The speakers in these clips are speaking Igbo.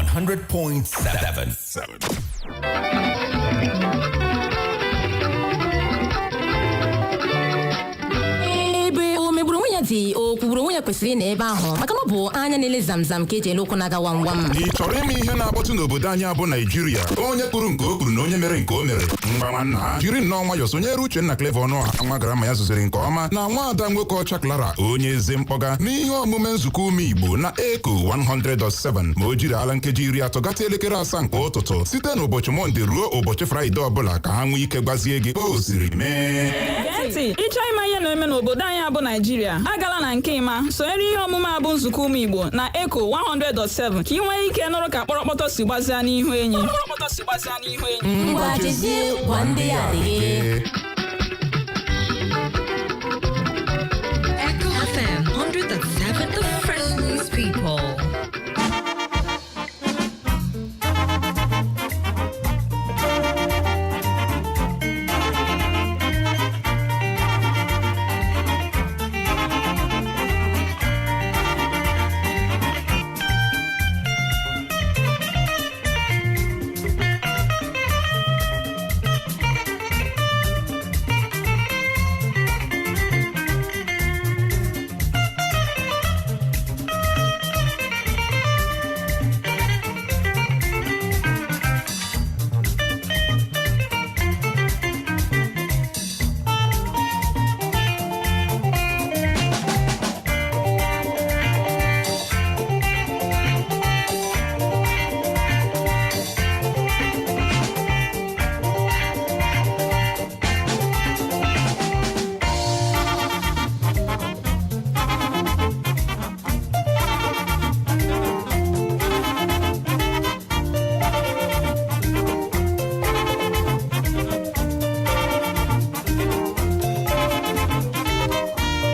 100.7. Ebe o megburu onwe ya dị, o kwugburu onwe ya kwesịrị ị na ebe ahụ, maka na ọ bụ anya na-ele zamzam ka eji ele ụkwụ na-aga wam wam. Ị chọrọ ime ihe na-akpọtụ n'obodo anyị abụ Naijiria? Onye kwuru nke o kwuru na onye mere nke o mere. Ngwa nwanna, jiri nnọọ nwayọọ sonyere Uchenna Clever Ọnụọha, nwa gara ma ya zụziri nke ọma, na nwaada nwoke ọcha Clara, onye eze mkpọga, n'ihe omume nzukọ ume Igbo na Eko 100.7, ma o jiri ala nkeji 30 gata elekere 7 nke ụtụtụ, site n'ụbọchị Mọnde ruo ụbọchị Fraịde ọbụla, ka ha nwee ike gwazie gị o siri mee. Gee ntị, ịchọọ ịma ihe na-eme n'obodo anyị abụ Naijiria, agala na nke ịma sonyere ihe omume a bụ nzukọ ụmụ Igbo na Eko 100.7, ka ị nwee ike nụrụ ka kpọrọkpọtọ si gbazia n'ihu enyi. Ngwa, jezie gwa ndị ya adịghị. Echo FM 100.7, the fresh news people.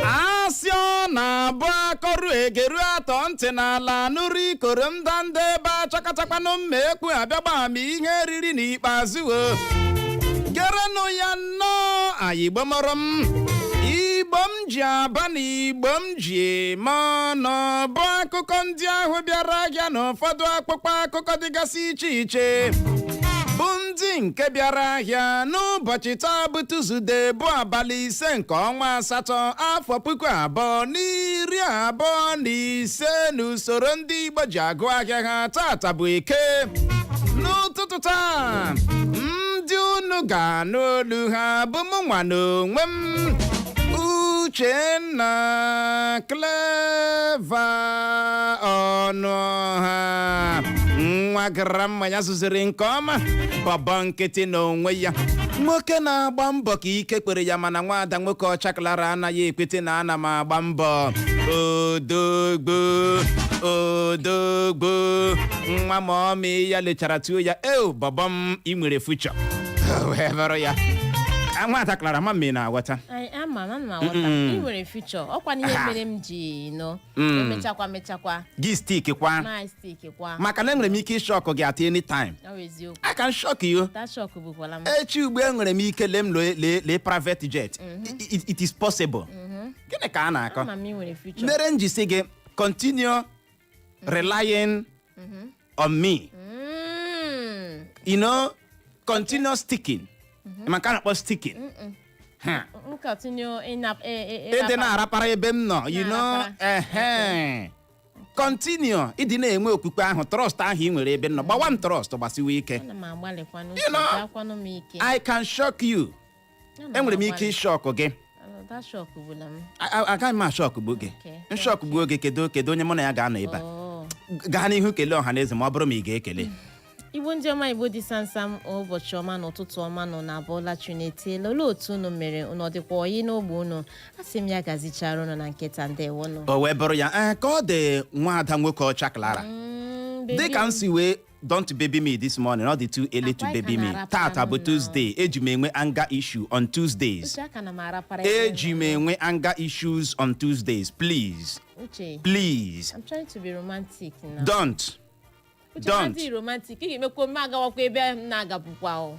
Asị ọ na-abụ akọrụ egeru atọ ntị n'ala nụrụ ikoro ndanda ebe achọkọtakwanụ mma ekwu abịagba ama ihe riri n'ikpeazụ. O gerenụ ya nnọọ. Anyị gbomọrọ m Igbo m ji aba na Igbo m ji eme ọnụ, bụ akụkọ ndị ahụ bịara ahịa na ụfọdụ akpụkpọ akụkọ dịgasị iche iche, bụ ndị nke bịara ahịa n'ụbọchị taa bụ Tuzdee, bụ abalị 5 nke ọnwa asatọ, afọ 2025, n'usoro ndị Igbo ji agụ ahịa ha. Tata bụ Eke. N'ụtụtụ taa, ndị unu ga-anụ olu ha bụ mụ nwa n'onwe m, Uchenna Clever Ọnụọha, nwa gara mmanya zụziri nke ọma, bọbọ nkịtị n'onwe ya, nwoke na-agba mbọ ka ike kwere ya, mana nwaada nwoke ọcha Clara anaghị ekwete na ana m agba mbọ. Odogbo, odogbo nwa, ma ọmị ya lechara tuo ya eo. Bọbọ m, ị nwere future, wee bụrụ ya. Nwaada Clara, ma mmiri na-aghọta. Anyị ama m, ana m aghọta ị nwere future. Ọkwa n'ihe mere m ji nọ emechakwa mechakwa. Gị stick kwa. Ma stick kwa. Maka na enwere m ike ịshock gị at any time. Ọ bụ eziokwu. I can shock you. That shock bụkwala m. Echi ugbo enwere m ike lee m lee private jet. It is possible. Gịnị ka a na-akọ? Ama m ị nwere future. Mere m ji sị gị continue relying on me. Continue sticking, maka a na-akpọ sticking. Ha. M continue Ịdị na-arapara ebe m nọ. Na-arapara. Ehe, continue ịdị na-enwe okwukwe ahụ, trust ahụ ị nwere ebe m nọ. Gbawa m trust, gbasiwe ike. Ana m agbalịkwanụ. Gakwanụ m ike. I can shock you. Ana m Enwere m ike agbalị. ịshock gị. That shock bụla m. Agaghị m ashock gbuo gị. Okay. Nshock gbuo gị, kedu onye mụ na ya ga-anọ ebe a? Oh. Gaa n'ihu, kelee ọha na eze, ma ọ bụrụ ma ị ga-ekele. Igbo ndị ọma, Igbo dị samsam, ụbọchị ọma na ụtụtụ ọma nọ na abụọla. Chunetiela, olee otu unu mere? Unu ọ dịkwa oyi n'ogbe unu? A sị m ya gazichara unu na nkịta. Ndewonụ. O wee bụrụ ya. Ee, ka ọ dị, nwaada nwoke ọcha Clara. Baby. Dị ka m si wee, don't baby me this morning, ọ dị too early to Akwa baby ịka me. na-arapara Tata bụ m now. Tuesday. Eji m enwe anger issue on Tuesdays. Uche, aka na m arapara. Eji m enwe anger issues on Tuesdays, please. Uche. Please. I'm trying to be romantic now. Don't. Uche. Don't. Adịghị romantic, ị ga-emekwa ome agawakwa ebe m na-agabukwa o.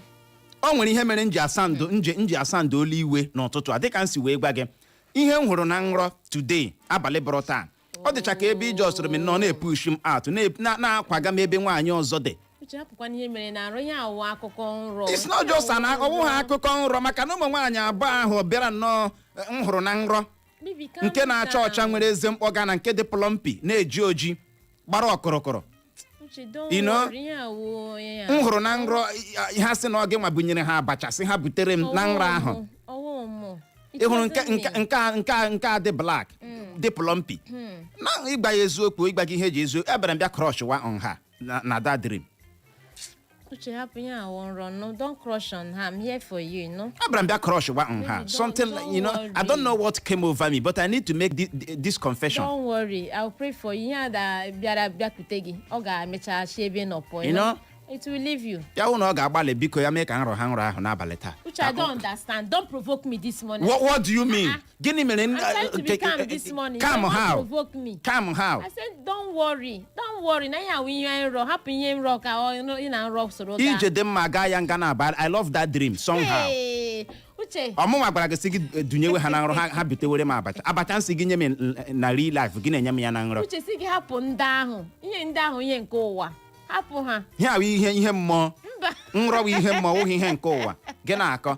O nwere ihe mere m ji asandụ nje, m ji asandụ olu iwe n'ụtụtụ a. Dịka m si wee gwa gị, ihe m hụrụ na nrọ today, abalị bụrụ taa. Ọ dịcha ka ebe ije ọsọrọ m nnọọ na-epush m out, na-akwaga m ebe nwaanyị ọzọ dị. Uche, hapụkwana ihe mere na arụ ihe awụ akụkọ nrọ. It's not just an ọwụ ha akụkọ nrọ, maka na ụmụ nwaanyị abụọ ahụ bịara nnọọ, m hụrụ na nrọ. Baby, calm Nke na-acha ọcha down. nwere eze mkpọga, na nke dị plumpy na-eji oji gbara ọkụrụkụrụ. Uche, don't You know? worry, ihe awụ ihe M hụrụ na nrọ ha sị na ọ gị nwa bunyere ha abacha, sị ha butere m na nrọ ahụ. Ọwụ mụ. Ị hụrụ nke a dị black, dị plumpy, na ịgba ya eziokwu, ịgba gị ihe eji eziokwu, ebere m bịa crush wa on ha na that dream. Uche, hapụ ihe awụ nrọ. No, don't crush on her. I'm here for you. Abịara m bịa crush wa on ha. Baby, Something don't I don't worry. know what came over me, but I need to make this confession. Don't worry, I'll pray for you. Ihe a da bịara bịakwute gị, ọ ga-emecha chi ebe nọ pụọ. You know? It will leave you. Ya hụ na ọ ga-agbalị, biko, ya mee ka nrọ ha nrọ ahụ n'abalị taa. Uche, I don't understand. Don't provoke me this morning. What do you mean? Ah, ah. Gịnị mere? I'm trying to be calm this morning. Calm Don't how? provoke me. Calm how? I said don't worry, don't worry. Na ihe awụ ihe nrọ, hapụ ihe nrọ ka ọ ị na nrọ soro gaa. Ije dị mma gaa ya nga na aba. I love that dream somehow. Hey, Uche. Ọmụnwa gwara gị sị gị dunyewe ha na nrọ, ha butewere m abacha. Abacha nsị gị nye m na real life, gị na-enye m ya na nrọ. Uche, sị gị hapụ ndị ahụ, ihe ndị ahụ, ihe nke ụwa, hapụ ha. Ihe ahụ ihe mmụọ. Mba. Nrọ bụ ihe mmụọ, wụghị ihe nke ụwa. Gị na-akọ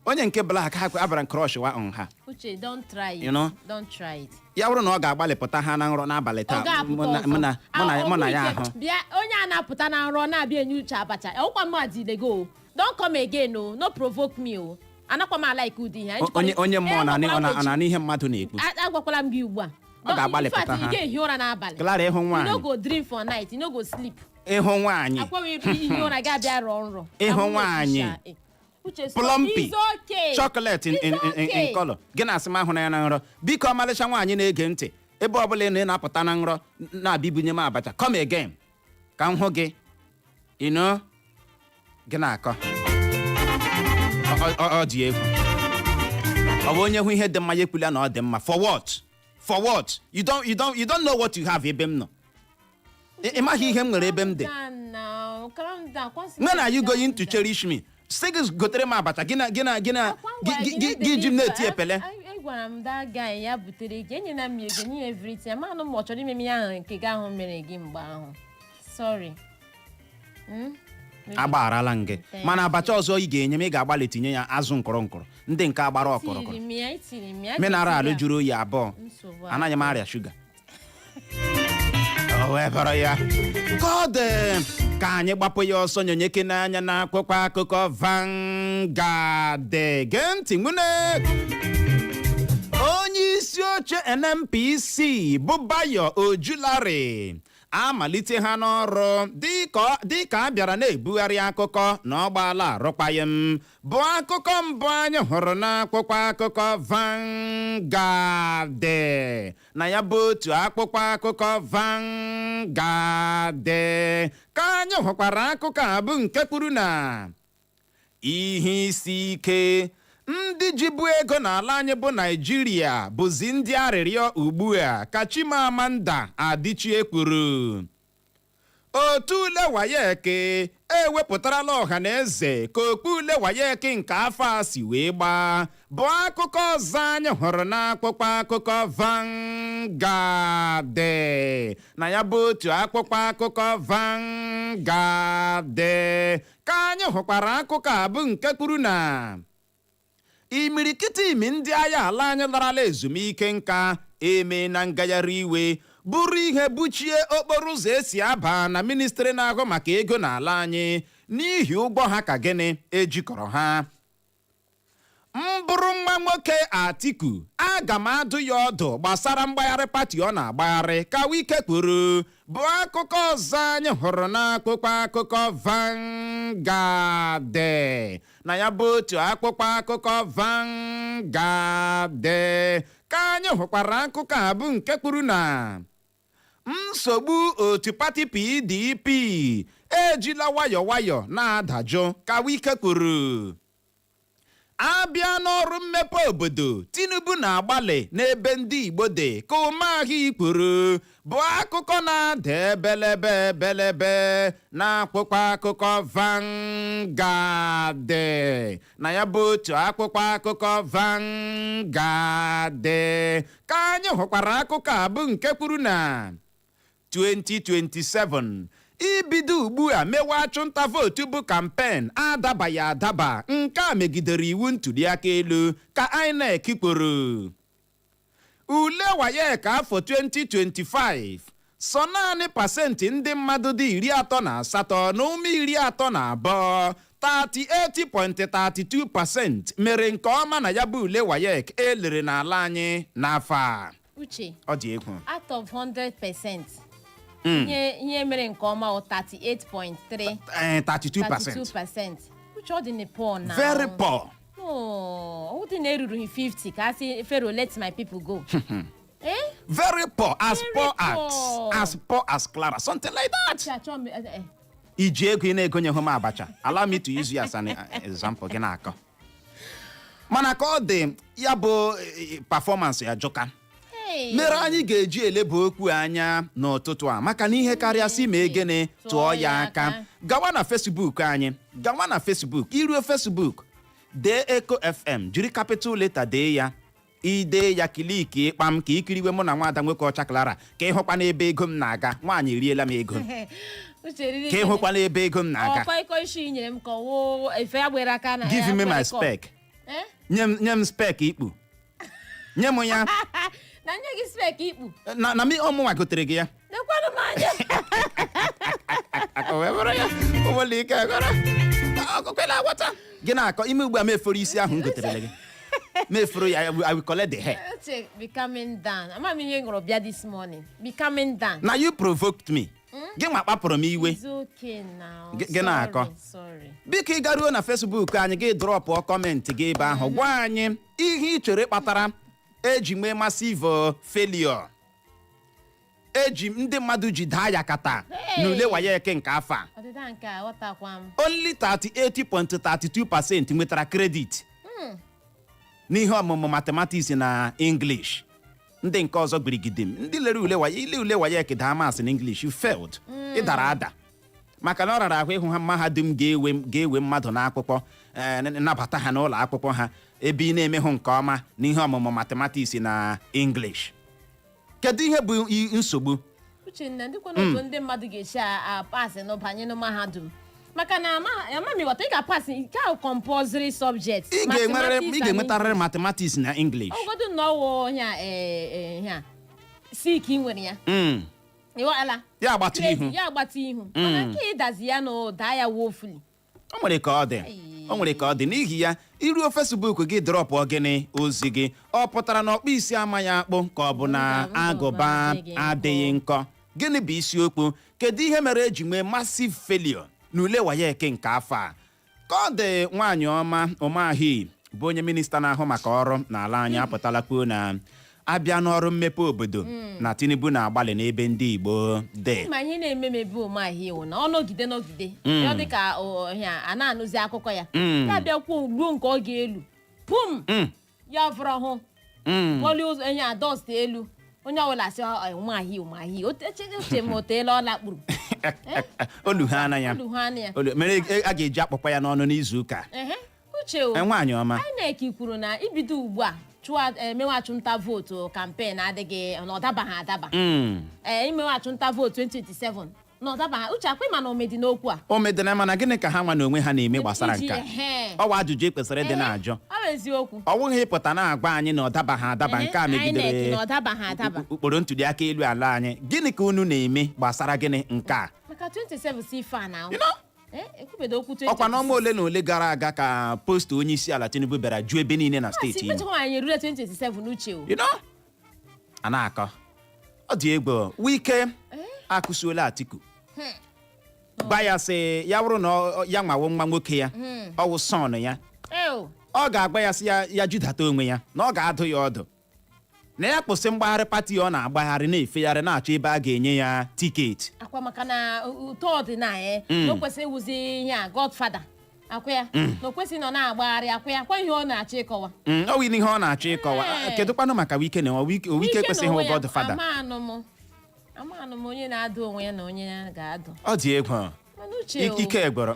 onye nke black ha abara crush wa on ha. Uche, don't try it. You know? Don't try it. Ya bụrụ na ọ ga-agbalị pụta ha na nrọ n'abalị Ọ taa, ga-apụta mụ na- ọzọ. mụ na ya Uche, ahụ. Bịa, onye a na-apụta na nrọ na-abịa enye Uche abacha, ọkwa m adịle go. Don't come again o, no provoke me o. Anakwa m ala ike ụdị ihe. Onye mmụọ na ọ na ihe mmadụ na-ekwu. Agwakwala m gị ugbu a. Ọ ga-agbalị In fact, pụta ha. ị ga-ehi ụra n'abalị. Clara, ịhụ You nwaanyị. no go dream for night, you no go sleep. Ịhụ nwaanyị. Akwaghị ihi ụra, ga-abịa rọọ nrọ. Ịhụ Abụghị nwaanyị. Uche, stop. Plumpy. It's okay. Chocolate It's in okay. color. Gị na-asị m ahụ na ya na nrọ. Biko, ọmalịcha nwaanyị na-ege ntị, ebe ọbụla ị nọ, ị na-apụta na nrọ na-abịa ibunye m abacha, come again ka m hụ gị. Gị na-akọ. Ọ dị egwu. Ọ bụ onye hụ ihe dị mma, ya ekwula na ọ dị mma. For what? For what? You don't know what you have ebe m nọ. Ị maghị ihe m nwere ebe m dị. Calm down now. Calm down. When are you going to cherish me? Sị gị gotere m abacha, gị na gị na gị na gị ji m na-eti epele. Gwara m that guy ya butere gị, enyela m ya ego, nye ya everything. Amanụ m ọ chọrọ ime m ihe ahụ nke gị ahụ mere gị mgbe ahụ. Sorry. Agbagharala m gị. Thank Mana abacha ọzọ ị ga-enye m, ị ga-agbalị tinye ya azụ nkọrọ nkọrọ, ndị nke agbara ọkọrọkọrọ. Tiri m ya, itiri m ya. Mineral jụrụ oyi abụọ. Nsogbu. Anaghị m arịa shuga. O wee bụrụ ya ka ọ dị, ka anyị gbapụ ya ọsọ nyonyeke n'anya na akwụkwọ akụkọ Vanguard. Gee ntị nwune. Onye isi oche NNPC bụ Bayo Ojulari amalite ha n'ọrụ dịka a bịara na-ebugharị akụkọ na ọ gbaala arụkwaghịm, bụ akụkọ mbụ anyị hụrụ n'akwụkwọ akụkọ Vanguard. Na ya bụ otu akwụkwọ akụkọ Vanguard ka anyị hụkwara akụkọ a bụ nke kwuru na ihe isi ike, ndị jibu ego n'ala anyị bụ Naijiria bụzi ndị arịrịọ ugbu a, ka Chimamanda Adichie kwuru. Otu ule WAEC ewepụtarala ọha na eze ka okpu ule WAEC nke afọ a si wee gbaa, bụ akụkọ ọzọ anyị hụrụ n'akwụkwọ akụkọ Vanguard. Na ya bụ otu akwụkwọ akụkọ Vanguard ka anyị hụkwara akụkọ a bụ nke kwuru na imirikiti imi ndị agha ala anyị larala ezumike nka eme na ngagharị iwe bụrụ ihe buchie okporo ụzọ esi aba na ministry na-ahụ maka ego n'ala anyị n'ihi ụgwọ ha ka gịnị ejikọrọ ha. M bụrụ nwa nwoke Atiku, aga m adụ ya ọdụ gbasara mgbagharị party ọ na-agbagharị, ka Wike kwuru, bụ akụkọ ọzọ anyị hụrụ n'akwụkwọ akụkọ Vanguard. Na ya bụ otu akwụkwọ akụkọ Vanguard ka anyị hụkwara akụkọ a bụ nke kwuru na nsogbu otu party PDP ejila nwayọ nwayọ na-adajụ, ka Wike kwuru. Abịa n'ọrụ mmepe obodo, Tinubu na-agbalị n'ebe ndị Igbo dị ka Umahi kwuru, bụ akụkọ na-ada ebelebe ebelebe na akwụkwọ akụkọ Vanguard. Na ya bụ otu akwụkwọ akụkọ Vanguard ka anyị hụkwara akụkọ a, bụ nke kwuru na 2027 ibido ugbu a mewe achụnta vootu bụ campaign adabaghị adaba, nke a megidere iwu ntụliaka elu, ka INEC kwuru. Ule WAEC afọ 2025, sọ naanị pasentị ndị mmadụ dị 38.32, 38.32%, mere nke ọma na ya bụ ule WAEC elere n'ala anyị n'afọ a. Uche. Ọ dị egwu. Out of 100%, ihe mere nke ọma ọ 38.3. 32%. 32%. Uche, ọ dị na poor now. Very poor. No, ọ dị na erurughị 50 ka a sị, "Pharaoh, let my people go." Eh. Very poor, as Very poor as poor. As poor as Clara, something like that. Uche, achọ m Iji ego ị na-egonye hụ m abacha, allow me to use you as an example. Gị na-akọ mana ka ọ dị ya bụ performance ya jọka. Hey. Mere anyị ga-eji eleba okwu anya n'ụtụtụ a, maka na ihe karịa si ma egene tụọ ya aka. Gawa na Facebook anyị, gawa na Facebook, iruo Facebook, dee Eco FM, jiri capital letter dee ya. Idee ya, click kpam ka ikiriwe mụ na nwada nwoke ọcha Clara, ka ịhụkwa n'ebe ego m na-aga. Nwaanyị riela m ego. Uche riri. Ka ịhụkwa n'ebe ego m na-aga. Ọ kọịkọ isi i nyere m ka ọwụ efe ya gbere aka na Give ya me my kwere spec. Eh? Nye m spec ikpu, nye m ya. Na nye gị spec ikpu? Na mi ọmụnwa gotere gị ya. Nekwanụ m anya. Aka wee bụrụ ya ụmụlụ ike gọrọ ọkụkọ na-aghọta gị na-akọ ime ugbu a. Mefuru isi ahụ m gotere gị, mefuru ya. I will collect the hair. Uche, be calming down. Ama m ihe ṅụrụ bịa this morning. Be calming down. Na you provoked me. Gị nwa kpapụrụ m iwe. It's okay now. Gị na-akọ. Sorry, sorry. Biko, ị garuo na Facebook anyị, gị dropụọ comment gị ebe ahụ, gwa anyị ihe ị chere kpatara eji nwee massive failure, eji ndị mmadụ ji daa ya kata Hey! n'ule WAEC nke afọ a. Ọdịda nke a, aghọtakwa m. Only 38.32% nwetara credit n'ihe ọmụmụ mathematics na English. Ndị nke ọzọ gbirigide m. Ndị lere ule WAEC, ile ule WAEC daa maths na English, you failed, ị dara ada, maka na ọ rara ahụ ịhụ ha mahadum ga-ewe mmadụ n'akwụkwọ, nabata ha n'ụlọ akwụkwọ ha, ebe ị na-emehụ nke ọma n'ihe ọmụmụ mathematics na English. Kedu ihe bụ nsogbu? Uchenna, ndịkwa n'otu ndị mmadụ ga-esi apasị nụ banye na mahadum, maka na ama m ịghọta, ị ga-apasị nke ahụ compulsory subject. Ị ga-enwerịrị, ị ga-enwetarịrị mathematics na English. Ọgọdụ na ọwụ ihe a, ihe a si ka ị nwere ya. Ịghọtala? Ya agbata ihu. Ya agbata ihu, mana nke ịdazi ya na ụda ya wofuli. O nwere ka ọ dị, o nwere ka ọ dị. N'ihi ya, iruo Facebook gị, dropụ gịnị ozi gị. Ọ pụtara na ọkpụ isi amaghị akpụ, ka ọ bụ na Mba, agụba adịghị nkọ? Adịghị nkọ. Gịnị bụ isiokwu? Kedu ihe mere eji nwee massive failure n'ule WAEC nke afọ a? Ka ọ dị, nwaanyị ọma Umahi, bụ onye minista na-ahụ maka ọrụ n'ala anyị, apụtala kwuo na abịa n'ọrụ mmepe obodo, na Tinubu na-agbalị n'ebe ndị Igbo dị. Ma ihe na-eme m ebe Umahi wụ na ọ nọgide ya dị ka ihe a na-anụzi akụkọ ya, ya bịakwuo ruo nke ọ ga-elu pum, ya fọrọ hụ bọlie ụzọ ihe a dust elu, onye ọbụla sị, "Ọ, Umahi, Umahi." Uche m, o teela ọ lakpuru. Olu ha anya ya. Olu ha anya ya. Olu mere a ga-eji akpọkwa ya n'ọnụ n'izu ụka. Ehe, Uche o. Nwaanyị ọma. INEC kwuru na ibido ugbu a chụwa emewe achụmnta vootu campaign adịghị, na ọ dabaghị adaba. Ee, imewe achụmnta vootu 2027 na ọ dabaghị. Uche, akwa ịma na omedi n'okwu a. O medere, mana gịnị ka ha nwa na onwe ha na-eme gbasara nke a? Ọwa ajụjụ e kwesịrị ịdị na-ajụ. Ọ bụ eziokwu. Ọ bụghị ịpụta na-agwa anyị na ọ dabaghị adaba, nke a megidere INEC na ọ dabaghị adaba. Ụkpụrụ ntuli aka elu ala anyị. Gịnị ka unu na-eme gbasara gịnị nke a? Maka 27 si ife a na You know? Ekwubedo okwu 2026. Ọkwa n'ọnwa ole na ole gara aga ka poster onye isi ala Tinubu bịara juo ebe niile na steeti Imo. Imo anyị erule 2027, Uche o. You know? A na-akọ, ọ dị egwu. Wike akụsuola Atiku, gwa ya sị ya bụrụ na ya nwawo nwa nwoke ya, ọ wụ son ya, Eo. ọ ga-agba ya sị ya ya jidata onwe ya, na ọ ga-adụ ya ọdụ na ya kwụsị mgbagharị party ọ na-agbagharị, na-efegharị, na-achọ ebe a ga-enye ya ticket. Akwa maka na ụtọ ọdịna na o kwesịrị ịwụzi ihe a godfather. Akwa ya na o kwesịghị nọ na-agbagharị akwa ya kwa ihe ọ na-achọ ịkọwa. Ọ wụ ihe ọ na-achọ ịkọwa. Ee. Kedụkwanụ maka Wike na Wike? Wike ekwesịghị n'onwe ya, Godfather. Amanụ m onye na-adụ onwe ya na onye ya ga-adụ. Ọ dị egwu. Mana uche o, Ike gwọrọ.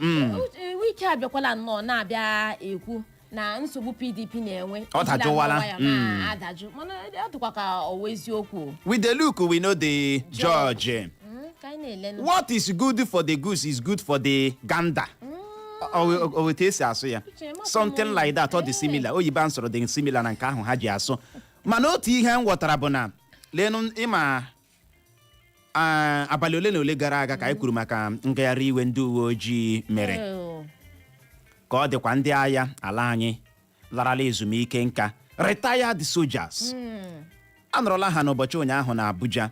Wike abịakwala nnọọ na-abịa ekwu na nsogbu PDP na-enwe Ọ dajụwala. ejila ya na-adajụ, mana ọ dịkwa ka ọwa eziokwu o. We dey look, we no dey judge. Ka anyị na-ele nụ. What is good for the goose is good for the gander. O wetu esi asụ ya? Uche, makwa Something m like that. Ọ dị similar. Oyibo a nsọrọ dị similar na nke ahụ ha ji asụ. Mana otu ihe m ghọtara bụ na leenụ ịma, abalị ole na ole gara aga ka anyị kwuru maka ngagharị iwe ndị uwe ojii mere. Ka ọ dịkwa, ndị agha ala anyị larala ezumike nka, retired soldiers, anọrọla ha n'ụbọchị ụnyaahụ na Abuja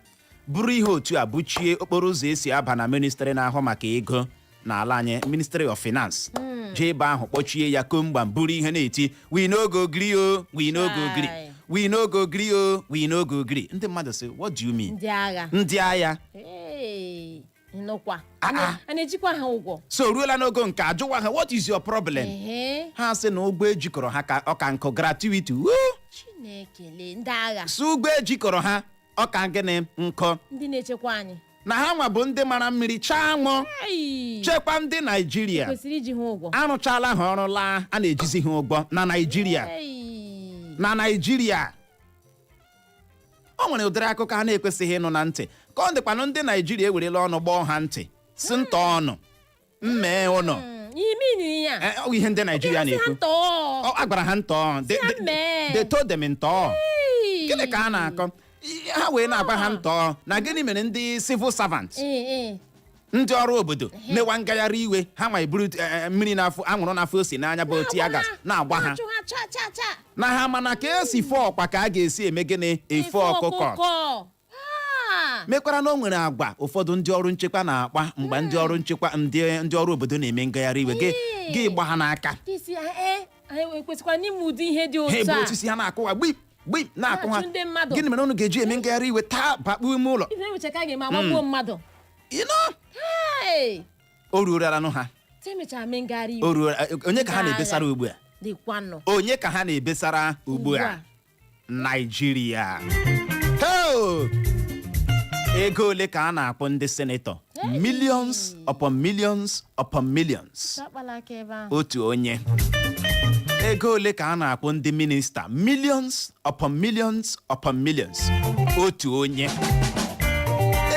bụrụ ihe otu a buchie okporo ụzọ esi aba na ministry na-ahụ maka ego n'ala anyị, Ministry of Finance, jee ebe ahụ kpọchie ya komgbam, buru ihe na-eti, "We no go gree o, we no go gree." Chai. "We no go gree o, we no go gree." Ndị mmadụ sị, "What do you mean?" Ndị agha. Ndị agha. Hey, nụkwa. Ah, ah. A na-ejikwa ha ụgwọ. So ruola n'ogo nke ajụwa ha, "What is your problem?" Ha sị na ụgbọ ejikọrọ ha ka ọka nkụ gratuity woo. Chineke, lee ndị agha. Si ụgbọ ejikọrọ ha ọka gịnị nkọ. Ndị na-echekwa anyị. Na ha nwa bụ ndị mara mmiri chaa anwụ Ai! chekwa ndị Naijiria. Kwesịrị iji ha ụgwọ. Arụchala ha ọrụ laa, a na-ejizi ha ụgwọ na Naijiria. Ei. Na Naijiria, o nwere ụdịrị akụkọ ha na-ekwesịghị ịnụ na ntị. Ka ọ dịkwanụ, ndị Naijiria ewerela ọnụ gbọọ ha ntị si ntọ ọnụ mmee ụnọ. Ime ịnyịnya ya. Ọ bụ ihe ndị Naijiria Sị ha na-ekwu. ntọọ. Ọ, a gwara ha ntọ. Sị ha mee. They told them ntọ. Ei. Gịnị ka a na-akọ? Ha wee na-agba ha ntọ na gịnị mere ndị civil servants, Ee, ee. ndị ọrụ obodo mewa ngagharị iwe, ha nwa eburu mmiri n'afọ anwụrụ n'afọ ose n'anya bụ tear gas na-agba ha. Na-achụ ha cha cha cha. Na ha mana ka esi fe ọkwa ka a ga-esi eme gịnị? Efe ọkụkọ. Ah! Mekwara na o nwere agwa ụfọdụ ndị ọrụ nchekwa na-akpa mgbe ndị ọrụ nchekwa, ndị ọrụ obodo na-eme ngagharị iwe, gị gị gba ha n'aka. Isi ee, anyị ekwesịkwa n'ime ụdị ihe dị Ha otu ebu a. osisi ha na-akụwa gbim gbim, na-akụ ha. Na-achụ ndị mmadụ. Gịnị mere unu ga-eji eme ngagharị iwe taa bakpuo ime ụlọ? Ife emecha ka a ga-eme agbagbuo mmadụ. You know? Hey! O ruolanụ ha. Ta emechara mee ngagharị iwe. O ruo onye ka ha na-ebesara ugbu a? Dịkwanụ. Onye ka ha na-ebesara ugbu a? Naijiria. Ho! Ego ole ka a na-akpọ ndị senator? Millions upon millions upon millions. Akpala aka ebe ahụ. Otu onye. Ego ole ka a na-akpọ ndị minista? Millions upon millions upon millions. Otu onye.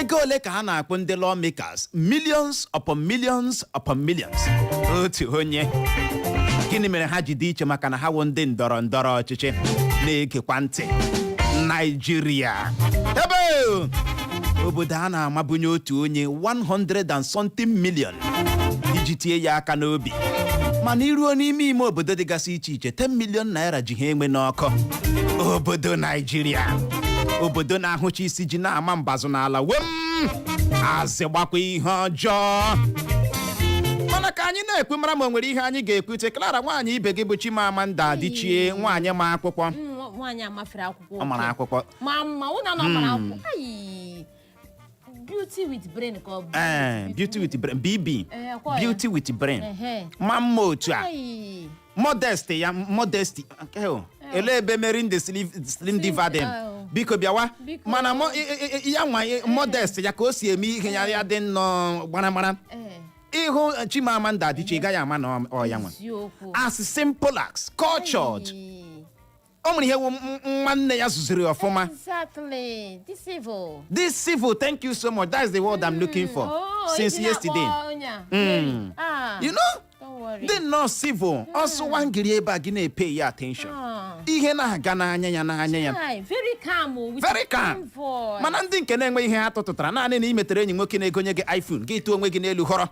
Ego ole ka a na-akpọ ndị lawmakers? Millions upon millions upon millions. Otu onye. Gịnị mere ha ji dị iche? Maka na ha wụ ndị ndọrọ ndọrọ ọchịchị. Na-egekwa ntị, Naijiria, ebe obodo a na-amabunye otu onye 100 and something million iji tie ya aka n'obi, mana iruo n'ime ime obodo dịgasị iche iche, 10 million naira ji ha enwe n'ọkụ. Obodo Naijiria, obodo na-ahụcha isi ji na-ama mbazụ n'ala wem azị gbakwa ihe ọjọọ. Mana ka anyị na-ekwu, mara ma o nwere ihe anyị ga-ekwute. Clara, nwaanyị ibe gị bụ Chimamanda Adichie, nwaanyị ma akwụkwọ. Nwaanyị a mafere akwụkwọ. Ọ mara akwụkwọ. Ma mma ụna na ọ mara akwụkwọ. Ayi! Beauty with brain ka ọ bụ. Ee, beauty with brain, bb. Ee, kwa ya. Beauty with brain. Ma mma otu a. Ayi! Modest ya, modesty nke o ele ebe Mary the slim, slim diva dem. Oh. Biko bịawa. Biko. Mana ya nwa modest ya ka o si eme ihe ya, ya dị nnọọ gbara ịhụ Chimamanda Adichie, ị gaghị ama na ọ ya nwa. Eziokwu. As simple as cultured. Ayi. O nwere ihe wụ nwanne ya zụziri ọfụma. Exactly. This civil. This civil, thank you so much, that's the word I'm looking for Oh, since iji na-akpọ yesterday. onye a, Mary. Ah, You know, don't worry. dị nnọọ civil, ọsụwa ngiri ebe a gị na-epay ya attention. Ah. Ihe na-aga n'anya ya, n'anya ya. Hi, very calm, oh, with Very a calm. voice. Mana ndị nke na-enwe ihe ha tụtụtara, naanị na ị metere enyi nwoke na-egonye gị iPhone, gị tụọ onwe gị n'elu họrọ.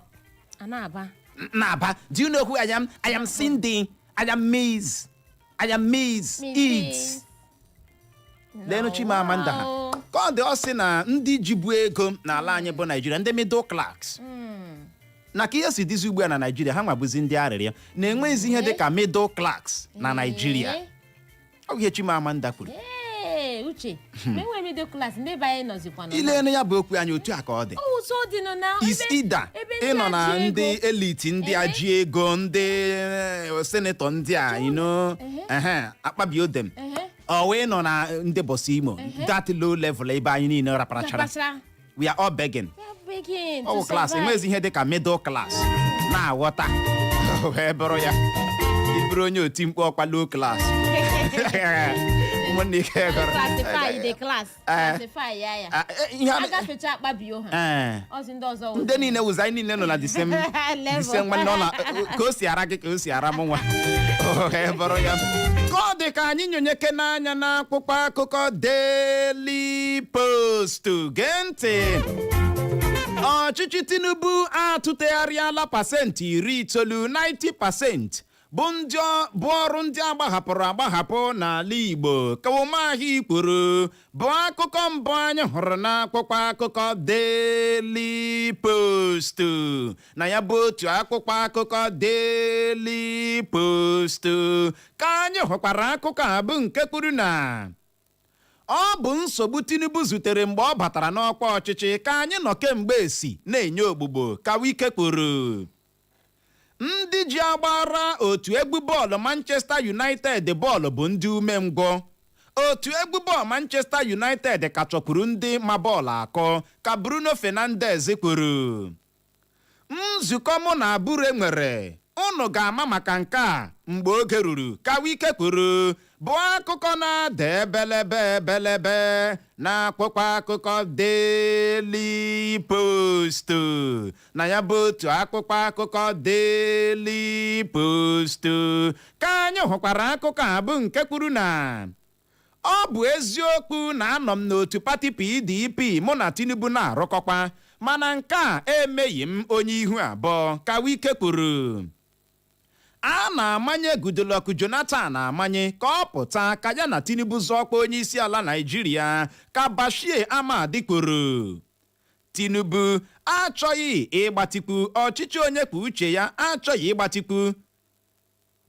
A na-aba. Na-aba, "Do you know who I am? I am Cindy. I am Miss, I am Miss Eats." Leenụ Chimamanda ha. Wow. Ka ọ dị, ọ sị na ndị jibu ego n'ala anyị bụ Naijiria, ndị middle class, na ka ihe si dịzi ugbu a na Naijiria, ha nwabụzi ndị arịrịọ na-enweghịzi ihe dị ka middle class na Naijiria. Ọ bụ ihe Chimamanda kwuru. Ee, Uche, ma enwere middle class ndị be anyị nọzikwa nọ. Ile ya bụ okwu anyị otu a ka ọ dị. Ụzọ dị nọ na Is either ebe ndị ịnọ a na ji ego. ndị elite, ndị a ji ego, ndị senator, ndị a ehe akpabio dem, ọ wee nọ na ndị bọsị Imo, that low level ebe anyị niile raparachara. Rapachara. We are all begging. We are begging Ọ bụ to class survive. enwezi ihe dị ka middle class na-aghọta wee bụrụ ya ịbụrụ onye oti mkpu ọkwa low class, ụmụnne ike gọrọ. Classify the class. Classify ya ya. Ah, ihe Agafecha akpabio ha. Ọzi ndị ọzọ wụ- Ndị niile wụzi anyị niile nọ na the same Level. the same. Nwanne, ọ na ka o si ara gị ka o si ara m nwa. O wee bụrụ ya ka ọ dị ka anyị nyonyeke n'anya n'akwụkwọ akụkọ Daily Post. Gee ntị, ọchịchị Tinubu atụtegharịala 90%, 90%, bụ ndị bụ ọrụ ndị agbahapụrụ agbahapụ n'ala Igbo, ka Umahi kwuru, bụ akụkọ mbụ anyị hụrụ n'akwụkwọ akụkọ Daily Post. Na ya bụ otu akwụkwọ akụkọ Daily Post ka anyị hụkwara akụkọ a bụ nke kwuru na ọ bụ nsogbu Tinubu zutere mgbe ọ batara n'ọkwa ọchịchị ka anyị nọ kemgbe esi na-enye ogbugbo, ka Wike kwuru. Ndị ji agbara otu egwu bọọlụ Manchester United bọọlụ bụ ndị umengwụ. Otu egwu bọọlụ Manchester United ka chọkwuru ndị ma bọọlụ akọ, ka Bruno Fernandes kwuru. Nzukọ mụ na Abure nwere, unu ga-ama maka nke a mgbe oge ruru, ka Wike kwuru, bụ akụkọ na-ada ebelebe ebelebe na akwụkwọ akụkọ Daily Post. Na ya bụ otu akwụkwọ akụkọ Daily Post ka anyị hụkwara akụkọ a bụ nke kwuru na ọ bụ eziokwu na anọ m n'otu pati PDP, mụ na Tinubu na-arụkọkwa, mana nke a emeghị m onye ihu abụọ, ka Wike kwuru. A na-amanye Goodluck Jonathan amanye ka ọ pụta ka ya na Tinubu zọọkwa onye isi ala Naịjirịa, ka Bashir Ahmad kwuru. Tinubu achọghị ịgbatikwu ọchịchị onye kwuo uche ya, achọghị ịgbatikwu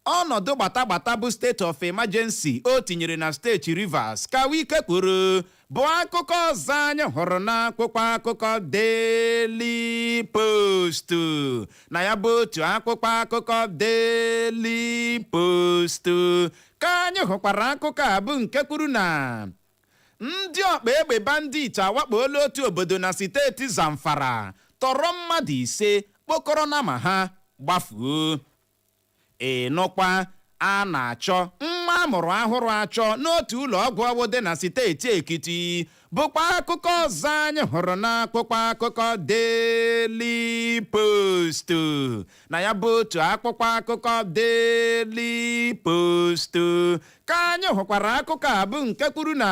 ọnọdụ gbatagbata bụ state of emergency o tinyere na steeti Rivers, ka Wike kwuru, bụ akụkọ ọzọ anyị hụrụ n'akwụkwọ akụkọ Daily Post. Na ya bụ otu akwụkwọ akụkọ Daily Post ka anyị hụkwara akụkọ a bụ nke kwuru na ndị ọkpa egbe bandit awakpola otu obodo na steeti Zamfara, tọrọ mmadụ 5, kpokọrọ nama ha gbafuo. Ịnụkwa, a na-achọ nwa amụrụ ahụrụ achọ n'otu ụlọ ọgwụ ọwụ dị na steeti Ekiti, bụkwa akụkọ ọzọ anyị hụrụ n'akwụkwọ akụkọ Daily Post. Na ya bụ otu akwụkwọ akụkọ Daily Post ka anyị hụkwara akụkọ a bụ nke kwuru na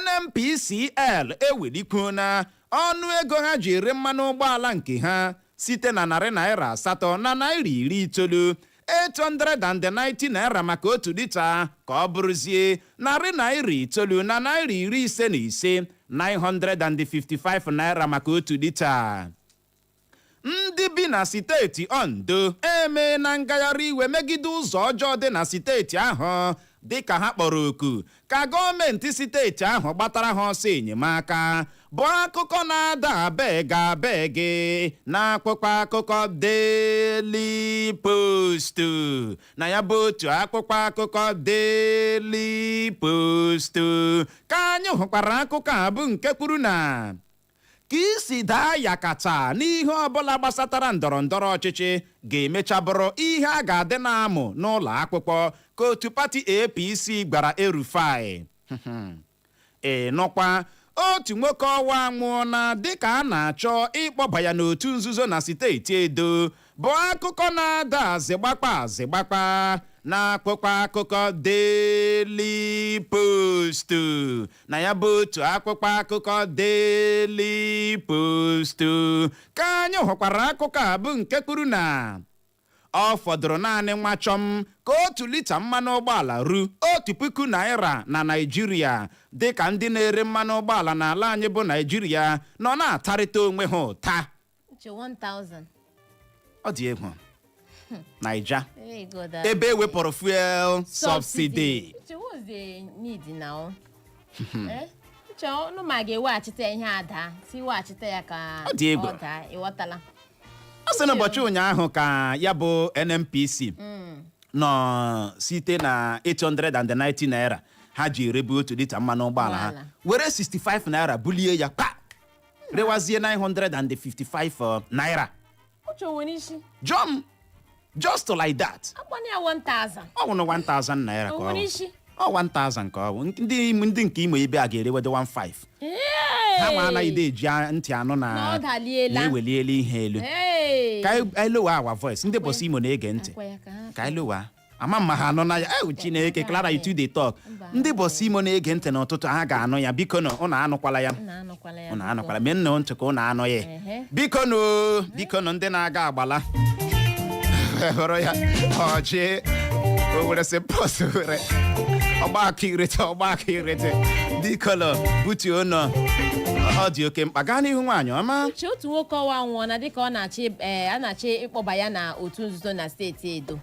NNPCL ewelikwuo na ọnụ ego ha ji ere mmanụ ụgbọala nke ha site na ₦890, 890 naira maka otu lita, ka ọ bụrụzie ₦955, 955 naira maka otu lita. Ndị bi na steeti Ondo emee na ngagharị iwe megide ụzọ ọjọọ dị na steeti ahụ, dịka ha kpọrọ oku ka gọọmenti steeti ahụ gbatara ha ọsọ enyemaka, bụ akụkọ na-ada abeg abeg n'akwụkwọ akụkọ Daily Post. Na ya bụ otu akwụkwọ akụkọ Daily Post ka anyị hụkwara akụkọ a bụ nke kwuru na ka isi daa yakata n'ihe ọbụla gbasatara ndọrọ ndọrọ ọchịchị ga-emecha bụrụ ihe a ga-adị na-amụ n'ụlọ akwụkwọ, ka otu pati APC gwara El-Rufai. Ị nụkwa, otu nwoke ọwa anwụọna dịka a na-achọ ịkpọba ya n'otu nzuzo na steeti Edo, bụ akụkọ na-ada azịgbakpa azịgbakpa n'akwụkwọ akụkọ Daily Post. Na ya bụ otu akwụkwọ akụkọ Daily Post ka anyị hụkwara akụkọ a bụ nke kwuru na ọ fọdụrụ naanị nwa chọm ka otu lita mmanụ ụgbọala ru ₦1,000 na Naịjirịa, dịka ndị na-ere mmanụ ụgbọala n'ala anyị bụ Naịjirịa nọ na-atarịta onwe ha ụta. Uche, 1000. Ọ dị egwu, Naija. Hey God, Ebe ewepụrụ fuel subsidy. Uche, what's the need now? Eh? Uche, ọnụ ma ga-eweghachite ihe a daa, si weghachite ya ka Ọ dị egwu. ọ daa, ịghọtala? Ọ sị n'ụbọchị ụnyaahụ ka ya bụ NNPC nọ site na 890 naira ha ji erebu 1 lita mmanụ ụgbọala ha Ụgbọala. were 65 naira bulie ya kpa, rewazie 955 naira. Uche, o nwere isi? Jọm, just like that. Akpọna ya 1000. Ọ wụrụ 1000 naira ka O ọ nwere wụ. isi? Ọ 1000 ka ọ bụ. Ndị nke Imo ebe a ga-erewedo 15. Ha nwa anaghị eji ntị anụ na Na ọ daliela. Na-eweliela ihe elu. Hey! Ka anyị lower our voice, ndị bọsị Imo na-ege ntị. Akwa ya ka ha Ka anyị lower, ama mma ha anụ na ya. Ewu Chineke, Clara, you too dey talk. Mba. Ndị bọsị Imo na-ege ntị n'ụtụtụ, ha ga-anụ ya. Biko nụ, ụnụ anụkwala ya. Unu anụkwala ya. Ụnụ Biko. anụkwala, mee nnọọ ntị ka ụnụ anụ ya. Biko nụ, biko nụ, ndị na-aga agbala hụrụ ya ọchị o were sị pọs were ọgbakọ irete, ọgbakọ irete. Biko nụ, butuo nụ, ọ dị oke mkpa. Gaa n'ihu, nwaanyị ọma. Uche, otu nwoke ọwa nwụọ na dịka ọ na-achọ a na-achọ ịkpọba ya na otu nzuzo na steeti Edo.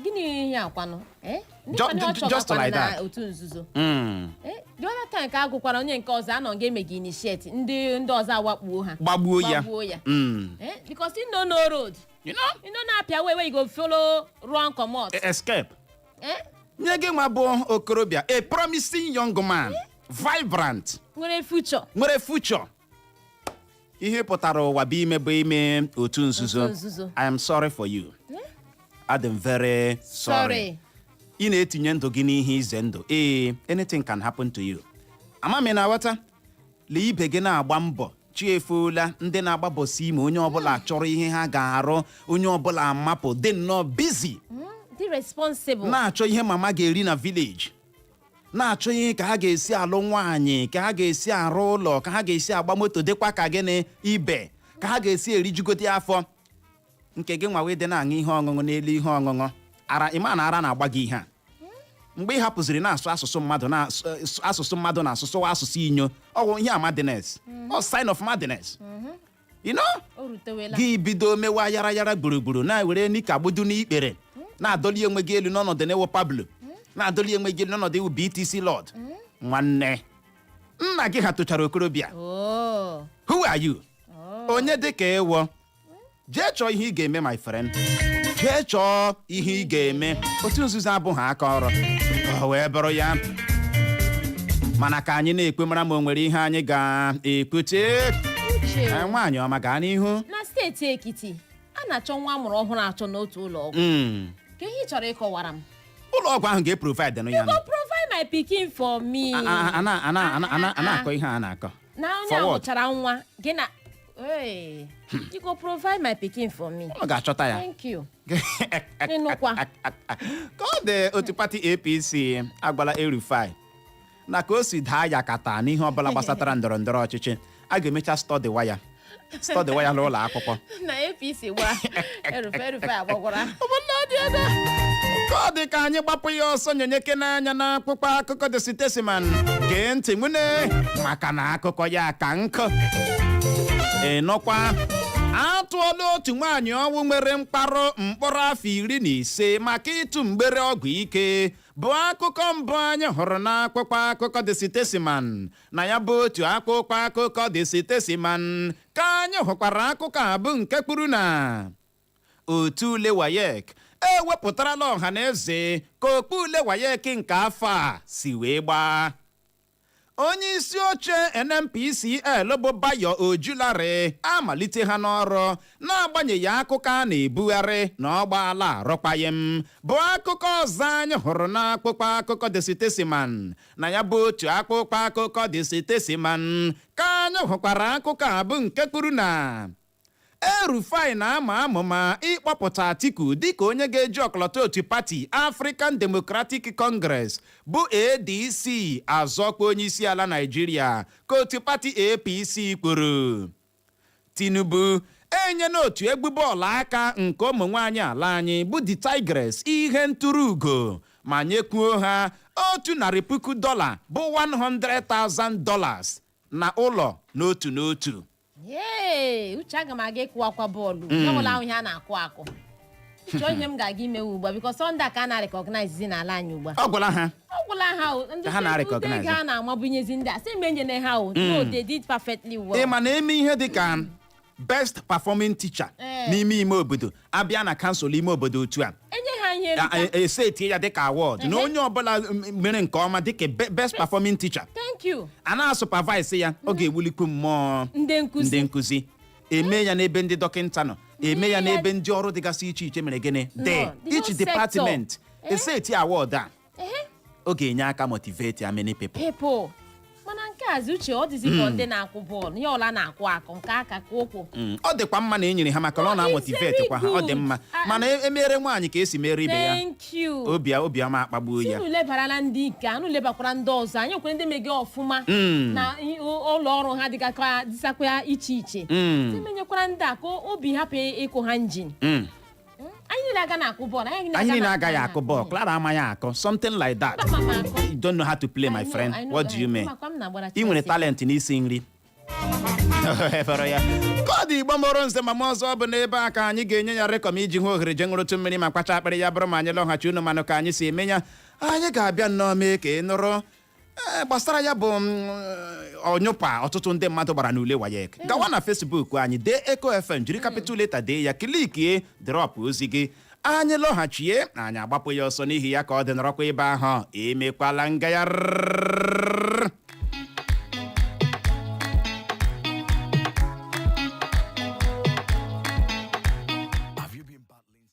Gịnị ihe akwanụ? Eh? Ndị kwanụ ọ Just chọbakwanụ like na that. otu nzuzo. Eh, the other time ka a gụkwara onye nke ọzọ anọ ga emeghị initiate, ndị ọzọ awakpuo ha. Gbagbuo ya. Gbagbuo ya. Eh, because you no know road. You know? You no na-apịa way wey you go follow run comot. Escape. Eh? Nye gị nwa bụ okorobịa, a promising young man, vibrant, Nwere future. Nwere future, ihe pụtara ụwa bụ ime bụ ime otu nzuzo. Otu nzuzo. I am sorry for you. I'm very sorry. Sorry. Ị na-etinye ndụ gị n'ihe ize ndụ. Ee, anything can happen to you. Ama m ị na-aghọta. Lee ibe gị na-agba mbọ, chi efuola. Ndị na-agba bọsị Imo, onye ọbụla chọrọ ihe ha ga-arụ, onye ọbụla amapụ dị nnọọ busy. Dị responsible. Na-achọ ihe mama ga-eri na village, na-achọ ihe ka ha ga-esi alụ nwaanyị, ka ha ga-esi arụ ụlọ, ka ha ga-esi agba moto, dịkwa ka gịnị ibe, ka ha ga-esi erijugote afọ. Nke gị nwa wee dị na-aṅụ ihe ọṅụṅụ n'elu ihe ọṅụṅụ ara. Ịma na ara na-agba gị ihe a mgbe ị hapụziri na-asụ asụsụ mmadụ, na asụsụ mmadụ na-asụsụwa asụsụ inyo. Ọwụ ihe a madness, ọ sign of madness. O rutewela. Gị bido mewa yara yara gburugburu, na-ewere nika gbudu n'ikpere, na-adọli onwe gị elu n'ọnọdụ na-ewu Pablo, na-adọli onwe gị elu n'ọnọdụ ewu BTC Lord. Nwanne nna gị ha tụchara okorobịa. Oh. Who are you? Onye dị ka ịwọ? Jee chọọ ihe ị ga-eme, my friend, jee chọọ ihe ị ga-eme. Otu nzuzo abụghị aka ọrụ. Ọ wee bụrụ ya, mana ka anyị na-ekwe mara ma o nwere ihe anyị ga-ekwute. Uche. Eh, nwaanyị ọma, gaa n'ihu. Na steeti Ekiti, a na-achọ nwa amụrụ ọhụrụ achọ n'otu ụlọ ọgwụ. Ka ihe ị chọrọ ịkọwara m? Ụlọ ọgwụ ahụ ga-eprovide nụ ya Go provide my pikin for me. A na-akọ ihe a na-akọ. Na onye a Forward. mụchara nwa gị na. Hey, you go provide my pikin for me. Ọ ga-achọta ya. Thank you. Ịnụkwa. Ka ọ dị, otu pati APC agwala El-Rufai na ka o si daa ya kata n'ihe ọbụla gbasatara ndọrọ ndọrọ ọchịchị, a ga-emecha study ya, study ya n'ụlọ akwụkwọ. Na APC gba El-Rufai, El-Rufai agbagwara. Ụmụnne dị ebe ka ọ dị, ka anyị gbapụ ya ọsọ nyenyeke n'anya na akwụkwọ akụkọ The Statesman. Gee ntị nwune, maka na akụkọ ya ka nkụ. Ị nọkwa, atụọla otu nwaanyị ọnwụ nwere mkparụ mkpọrọ afọ 15 maka ịtụ mgbere ọgwụ ike, bụ akụkọ mbụ anyị hụrụ n'akwụkwọ akụkọ The Statesman. Na ya bụ otu akwụkwọ akụkọ The Statesman ka anyị hụkwara akụkọ a bụ nke kwuru na otu ule WAEC ewepụtarala ọha na eze ka okpu ule WAEC nke afọ a si wee gbaa. Onye isi oche NNPCL bụ Bayo Ojulari amalite ha n'ọrụ n'agbanyeghị akụkọ a na-ebugharị na ọ gbaala arụkwaghịm, bụ akụkọ ọzọ anyị hụrụ n'akwụkwọ akụkọ The Statesman. Na ya bụ otu akwụkwọ akụkọ The Statesman ka anyị hụkwara akụkọ a bụ nke kwuru na El-Rufai na-ama amụma ịkpọpụta Atiku dịka onye ga-eji ọkọlọtọ otu pati African Democratic Congress bụ ADC azọkwa onye isi ala Naịjirịa, ka otu pati APC kwuru. Tinubu enyela otu egwu bọọlụ aka nke ụmụ nwaanyị ala anyị bụ The Tigress ihe ntụrụ ugo, ma nyekwuo ha $100,000 bụ $100,000 na ụlọ n'otu n'otu. Yee, Uche, aga m aga ịkụ akwa bọọlụ. Ọ bụla ahụ ihe a na-akụ akụ. Chọọ ihe m ga-aga imewe ugbu a, because Sunday ka a na-recognize n'ala anyị ugbu a. Ọ gwụla ha. Ọ gwụla ha o. Ndị Ka ha na-recognize. ego a na-amabunyezi ndị a sị mgbe enyere ha o. No, they did perfectly well. Ị ma na eme ihe dị ka best performing teacher n'ime ime obodo, abịa na council ime obodo otu a, enye ha ihe nrita. Esetie ya dịka award na onye ọbụla mere nke ọma dịka best performing teacher, Thank you. a na-asupervise ya, ọ ga-ewulikwu mmụọ ndị nkụzi. Ndị nkụzi. Eme ya n'ebe ndị dọkịnta nọ, eme ya ya n'ebe ndị ọrụ dịgasị iche iche mere gịnị dị The each whole sector. department, eseti award a, ọ ga-enye aka motivate ya many people. People, mana nke azi uche ọ dịzi ka ndị na-akwụ bọọlụ ihe ọla na-akwụ akụ nke aka ka ụkwụ. Ọ dịkwa mma na e nyere ha maka na ọ No, it's na-amotivate very kwa ha, ọ dị good. mma, mana emere nwaanyị ka esi mere ibe ya, Thank you. obi obiọma akpagbuo ya. Unu lebarala ndị nke unu lebakwara ndị ọzọ anyị kwere, ndị mege ọfụma na ụlọ ọrụ ha dịgakwa dịsakwa iche iche, timenyekwara ndị a ka obi hapụ ịkụ ha njin. Anyị niile aga na-akụ bọọlụ, anyị Anyị niile na-akụ agaghị akụ bọọlụ. Clara amaghị akụ, something like that. Ama m akụ. You don't know how to play, my I know, friend. I know What do that. you mean? Makwa m na-agbara Ị nwere Chelsea. talent n'isi nri fọrọ ya koodu Igbo mụrụ nze ma m ọzọ bụ n'ebe a ka anyị ga-enye ya rekọm iji hụ ohere je ṅụrụtụ mmiri ma kpacha akpịrị ya bụrụ ma anyị lọghachi unu manụ ka anyị si eme ya. Anyị ga-abịa nnọọ mee ka ị nụrụ gbasara ya bụ ọnyụpa ọtụtụ ndị mmadụ gbara n'ule WAEC. Gawa na Facebook anyị, dee Eco FM, jiri capital letter dee ya, clickie drop ozi gị. Anyị lọghachie, anyị agbapụ ya ọsọ n'ihi ya ka ọ dị nọrọkwa ebe ahụ. Emekwala ngagharị. Have you been battling?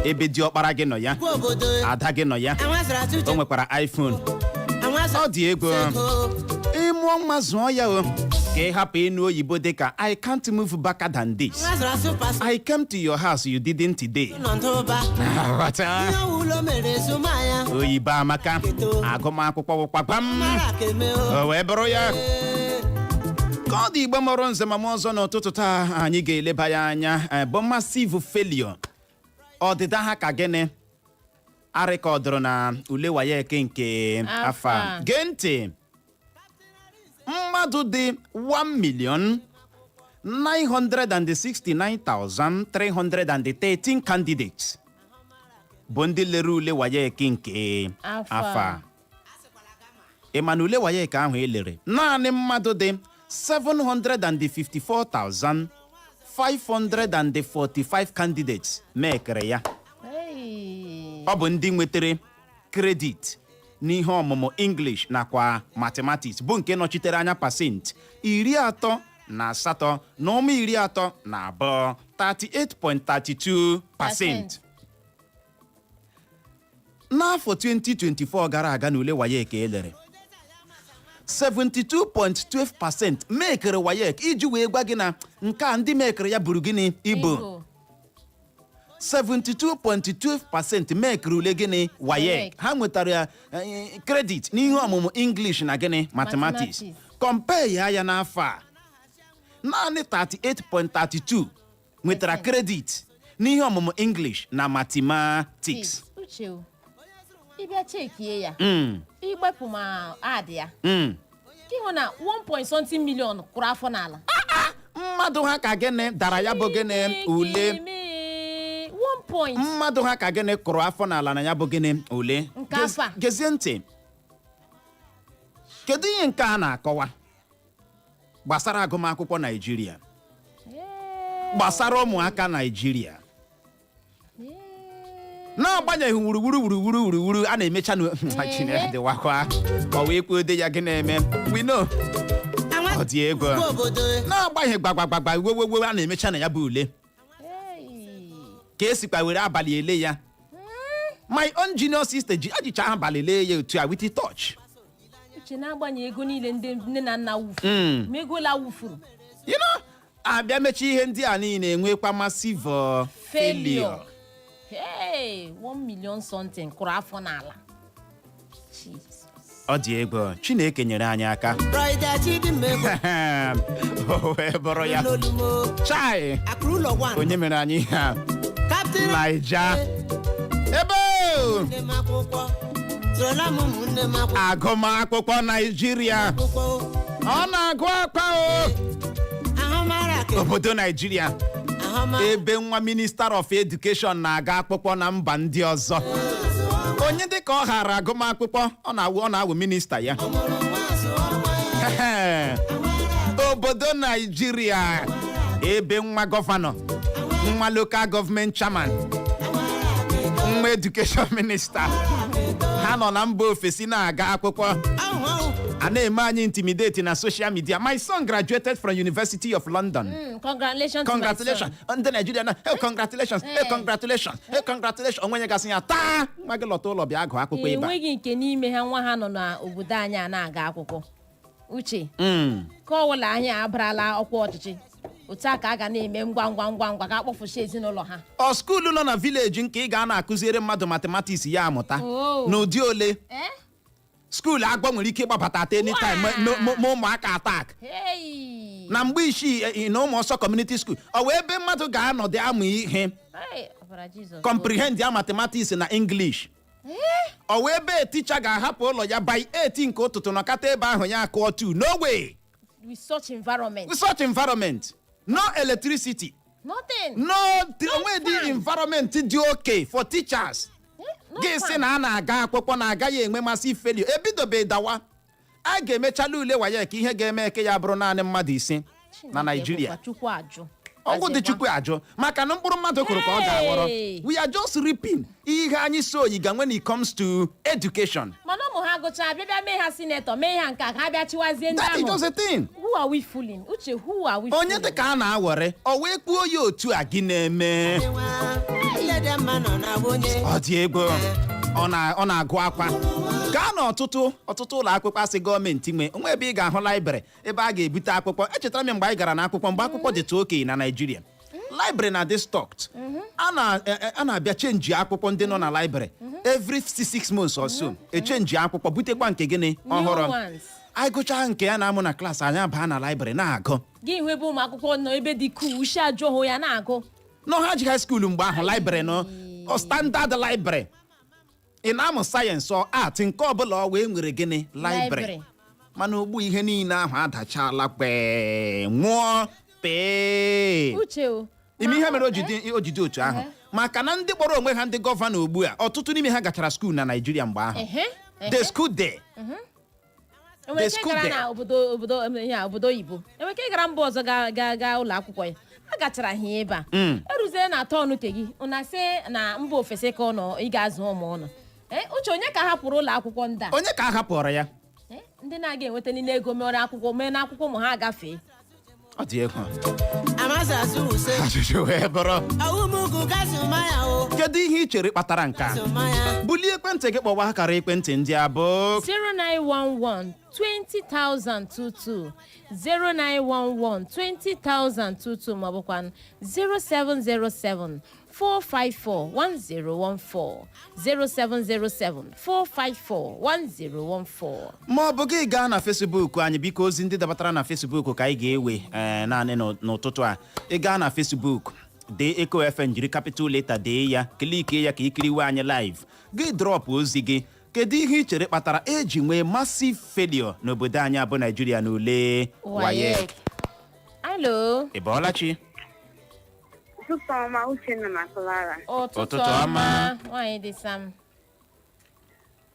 Ebe diọkpara gị nọ ya, ada gị nọ ya, o nwekwara iPhone. Ọ dị egwu. Ịmụọ nwa, zụọ ya o, ka ị hapụ ịnụ oyibo dịka "I can't move back than this. I came to your house, you didn't today." Ghọta? Oyibo amaka, agụmakwụkwọ wụkwa gbam. O wee bụrụ ya ka ọ dị. Igbo mụrụ nze ma ọzọ, n'ụtụtụ taa anyị ga-eleba ya anya, bụ massive failure, ọdịda ha ka gịnị arịkọdụrụ na ule WAEC nke afọ a. Afọ a. Gee ntị, mmadụ dị 1 million 969,313 candidates bụ ndị lere ule WAEC nke Afọ afọ a. a. Ị ma na ule WAEC ahụ elere, naanị mmadụ dị 754,545 candidates mekere ya. Hey. Ọ bụ ndị nwetere credit n'ihe ọmụmụ English nakwa Mathematics, bụ nke nọchitere anya pasentị 38.32, 38.32%. N'afọ 2024 gara aga, na ule WAEC elere, 72.12% mekere WAEC, iji wee gwa gị na nke a ndị mekere ya buru gịnị ibu. Ibu. 72.12% mekere ule gịnị? WAEC. WAEC. Ha nwetara credit n'ihe ọmụmụ English na gịnị? Mathematics. Mathematics. Compare ya ya n'afọ a, naanị 38.32 nwetara credit n'ihe ọmụmụ English na Mathematics. Uche o, ịbịa chekie ya, igbepụ ma adị ya, ka ịhụ na 1 point something million kụrụ afọ n'ala. Mmadụ ha ka gịnị dara ya bụ gịnị? Ule. Chineke mee. 1 point. Mmadụ ha ka gịnị kụrụ afọ n'ala na ya bụ gịnị? Ule. Nke afọ a. Gezie ntị, kedu ihe nke a na-akọwa gbasara agụmakwụkwọ Naijiria, gbasara ụmụaka Naijiria? N'agbanyeghị wuruwuru wuruwuru wuruwuru a na-emecha na Chineke dịwakwa, ọ wee kwuo de ya gị na-eme, we know. Ọ dị egwu. N'agbanyeghị gbagbagbagbagba wewewe a na-emecha na ya bụ ule, ka esikwa were abalị ele ya, my own junior sister ji ajicha abalị lee ya otu a with touch. Uche, na-agbanye ego niile ndị nne na nna wufuru, ma ego la wufuru. Abịa mechaa ihe ndị a niile, enwekwa massive failure. Hey, 1 million something kụrụ afọ n'ala. Jesus. Ọ dị egwu. Chineke nyere anyị aka. O wee bụrụ ya. Chai, onye mere anyị ihe a? Naija ebe o! Agụmakwụkwọ Naijiria, ọ na-agụ akwa o. Obodo Naijiria, ebe nwa Minister of Education na-aga akwụkwọ na mba ndị ọzọ, onye dị ka ọ ghara agụmakwụkwọ, ọ na-awụ minista ya. Obodo Naijiria, ebe nwa gọvanọ, nwa local government chairman, nwa education minister ha nọ na mba ofesi na-aga akwụkwọ, a na-eme anyị intimidate na social media. "My son graduated from University of London." Congratulations to my Congratulations. son. Ndị Naijiria na, "Hey, congratulations, hey, Eh. congratulations, hey, congratulations." Onwe gasị ya taa, nwa gị lọta ụlọ bịa gụọ akwụkwọ ebe a. Enweghị nke n'ime ha nwa ha nọ n'obodo anyị a na-aga akwụkwọ. Uche, ka ọwụla anyị abarala ọkwa ọchịchị, otu a ka a ga na-eme ngwa ngwa ngwa ngwa ka akpọfụchi ezinụlọ ha. Ọ school nọ na village nke ị ga na-akụziere mmadụ mathematics ya amụta Oh. n'ụdị ole? Eh? School agwọ nwere ike ịgbabata at any time ma ụmụaka attack. Hey! Na mgbe isii na ụmụ ọsọ community school, ọ wee ebe mmadụ ga-anọdụ amụ ihe, Hey, ọbara Jizọs. comprehend ya mathematics na English, ọ wee ebe teacher ga-ahapụ ụlọ ya by 8 nke ụtụtụ nọkata ebe ahụ ya akụọ 2? No way. With such environment. With such environment, no electricity, Nothing. no onwe dị Fan. environment dị okay for teachers. Eh? No Gị sị fan. na a na-aga akwụkwọ na agaghị enwe massive failure. Ebidobe dawa, a ga-emechala ule WAEC, ihe ga-eme eke ya bụrụ naanị mmadụ 5 na Chineke Naịjirịa. bụkwa Chukwu ajụ. Ọgwụ dị Chukwu ajụ, maka na mkpụrụ mmadụ kụrụ ka ọ ga-aghọrọ. Hey! We are just reaping ihe anyị so oyiga when it comes to education. Mana ụmụ ha gụchaa, bịa bịa mee ha senator, mee ha nke a, ka ha bịa chịwazie ndị That is ahụ. just the thing. Who are we fooling? Uche, who are we Onye fooling? dị ka a na-awere, ọ wee kpuo ya otu a gị na-eme. Ọ dị egwu. Ọ na-agụ akwa gaa n'ọtụtụ ọtụtụ ụlọ akwụkwọ asị gọọmenti nwe onwe, ebe ị ga-ahụ library ebe a ga-ebute akwụkwọ. Echetara m mgbe anyị gara n'akwụkwọ, mgbe akwụkwọ dịtụ okenye na Naịjirịa, library na-adị stocked. A na-abịa change akwụkwọ ndị nọ na library every 6 months or so, e change akwụkwọ, butekwa nke gịnị? Ọhụrụ. Ones. Anyị gụchaa nke ya na-amụ na class, anyị abaa na library na-agụ. Gị hụ ebe ụmụ akwụkwọ nọ ebe dị cool, ushi ajụọ hụ ya na-agụ. Nọ ha ji high school mgbe ahụ, library nọ, ọ standard library. Ị na-amụ science ọ art, nke ọbụla ọ wee nwere gịnị? Library. Library. Mana ugbu ihe niile ahụ adachala kpee, nwụọ pee. Uche o. Ime ihe mere o ji dị otu ahụ, maka na ndị kpọrọ onwe ha ndị governor ugbu a, ọtụtụ n'ime ha gachara school na Naịjirịa mgbe ahụ. The school day. Enwere The ike school gara there. na obodo ihe a, obodo oyibo, enwere ike gara mba ọzọ ga ga gaa ụlọ akwụkwọ ya, a gachara ha ebe a eruzie na turn ke gị, ụna sị na mba ofesi ka ụnọ ị ga-azụ ụmụ ụnụ. Ee, Uche, onye ka hapụrụ ụlọ akwụkwọ ndị a? Onye ka a hapụrụ ya? Eh, ndị na-aga enweta niile ego mere akwụkwọ mee na akwụkwọ ụmụ ha agafee. Ọ dị egwu. Ajụjụ wee bụrụ, kedu ihe ị chere kpatara nke a? Bulie ekwentị gị, kpọwa akara ekwentị ndị a bụ 0911 20022, 0911 20022, maọbụkwa 0707 454 1014, 0707 454 1014. Ma ọ bụ gị gaa na Facebook anyị. Biko, ozi ndị dabatara na Facebook ka anyị ga-ewe naanị n'ụtụtụ a. Ị gaa na Facebook, dee Eco FM, jiri capital letter dee ya, click ya ka ikiriwe anyị live. Gị drop ozi gị: kedu ihe ị chere kpatara eji nwee massive failure n'obodo anyị abụ Naijiria na ule WAEC? Alo. Ị bọọla chi? Ụtụtụ ọma, Uchenna na Clara. Ụtụtụ Ụtụtụ ọma. ọma. Nwaanyị dị sam.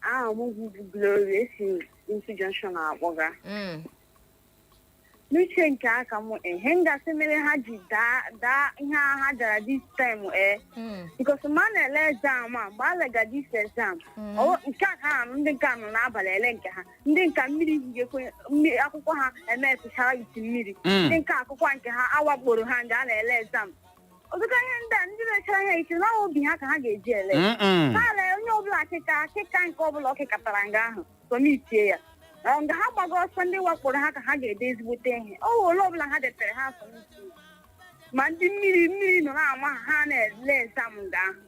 Aha m bụ Glory, esi Nsu Junction akpọga. N'uche nke aka m, ihe ngasị mere ha ji daa daa ihe a ha dara this time because ma a na-ele exam a, mgbe a lega this exam, nke a ka ha nọ, ndị nke a nọ n'abalị ele nke ha, ndị nka mmiri higekwe mmiri akwụkwọ ha emepụchara iti mmiri. Ndị nke akwụkwọ nke ha awakporo ha nga a na-ele exam. Ọtụtụ ihe ndị a ndị lechara ihe isi na obi ha ka ha ga-eji ele. Ha lee onye ọbụla akịka akịka nke ọbụla ọ kịkatara nga ahụ submitie ya. Ọ nga ha gbago ọsọ, ndị wakporo ha ka ha ga-ede ezigbote ihe ọ wụ ole ọbụla ha detere ha submitie, ma ndị mmiri mmiri nọ na-ama ha, ha na-ele exam nga ahụ,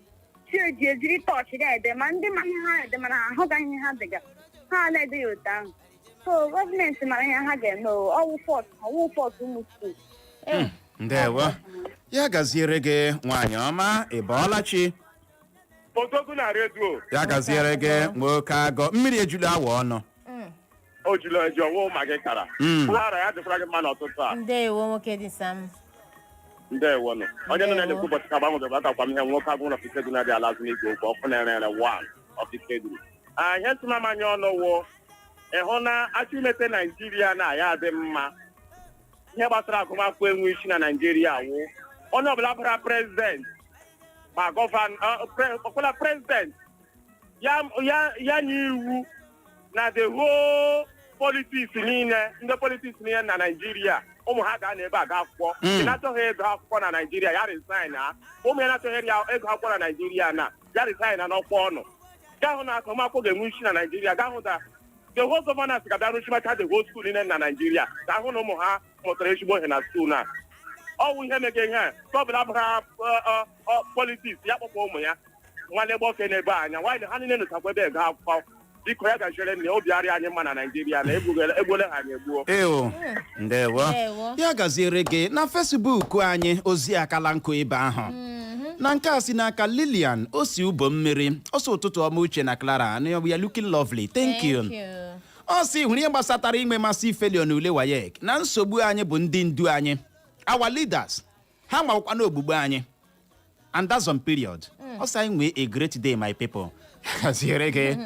chi eji ejiri tọọchị na-ede, ma ndị ma ihe ha na-ede mana ha ahụgaghị ihe ha dega, ha na-ede ya otu ahụ. So gọọmenti mara ihe ha ga-eme o. Ọwụ fault, ọwụ fault ụmụ school. Ndewo, ya gaziere gị, nwaanyị ọma. Ị bọọla chi? Odogwu na redio. Ya gaziere gị, nwoke agọ mmiri ejula awa ọnụ. O jula eju ọnwụ ma gị kara. Clara, ya dịkwara gị mma n'ọtụtụ a. Ndewo, nwoke dị sam. Ndewonụ. Onye nọ Ndewo. na-ekwu ụbọchị ka gbanwere akakwa m ihe nwoke agụ ụlọ na-adị ala azụ n'igwe okwu ọkụ na-ere ere one of Ikeduru. Ah, ihe ntụmamanya ọnụ wụ ịhụ na achọ imete Naijiria na ya adị mma, ihe gbasara agụmakwụkwọ enwe isi na Naijiria wụ onye ọbụla bara president ma governor ọkwụla president ya ya ya nye iwu na the whole politics niile, ndị politics niile na Naijiria, ụmụ ha ga-anọ ebe a ga akwụkwọ. Ị na-achọghị ego akwụkwọ na Naijiria, ya resign na. Ụmụ ya na-achọghị ya ego akwụkwọ na Naijiria, na ya resign na n'ọkwa ọnụ. Gaa hụ na agụmakwụkwọ ga-enwe isi na Naijiria. Gaa hụ na the whole governance ga-abịa rụchimacha the whole school niile na Naijiria, ka ahụ na ụmụ ha mụtara ezigbo ihe na school. Na ọ wụ ihe mege ihe a ka ọ bụla abụghị politics ya kpọkwa ụmụ ya nwanne gboke n'ebe anya nwaanyị ha niile nụchakwa ebe ego akwụkwọ. Biko, ya gaziere nne, obi arịa anyị mma na Naijiria na egbuole ha anyị egbuo. Eo, ndewo. Ndewo. Ya gaziere gị. Na Facebook anyị, ozi akala nkụ ebe ahụ na nke a si n'aka Lilian o si ụbọ mmiri ọsọ. Ụtụtụ ọma, Uche na Clara. Na we are looking lovely, thank you. Ọ sị hụrụ ihe gbasatara inwe mmasị failure na ule WAEC na nsogbu anyị bụ ndị ndu anyị, our leaders, ha nwakwa n'ogbugbo anyị, and that's on period. Ọ sị anyị nwee a great day, my people. Gaziere gị,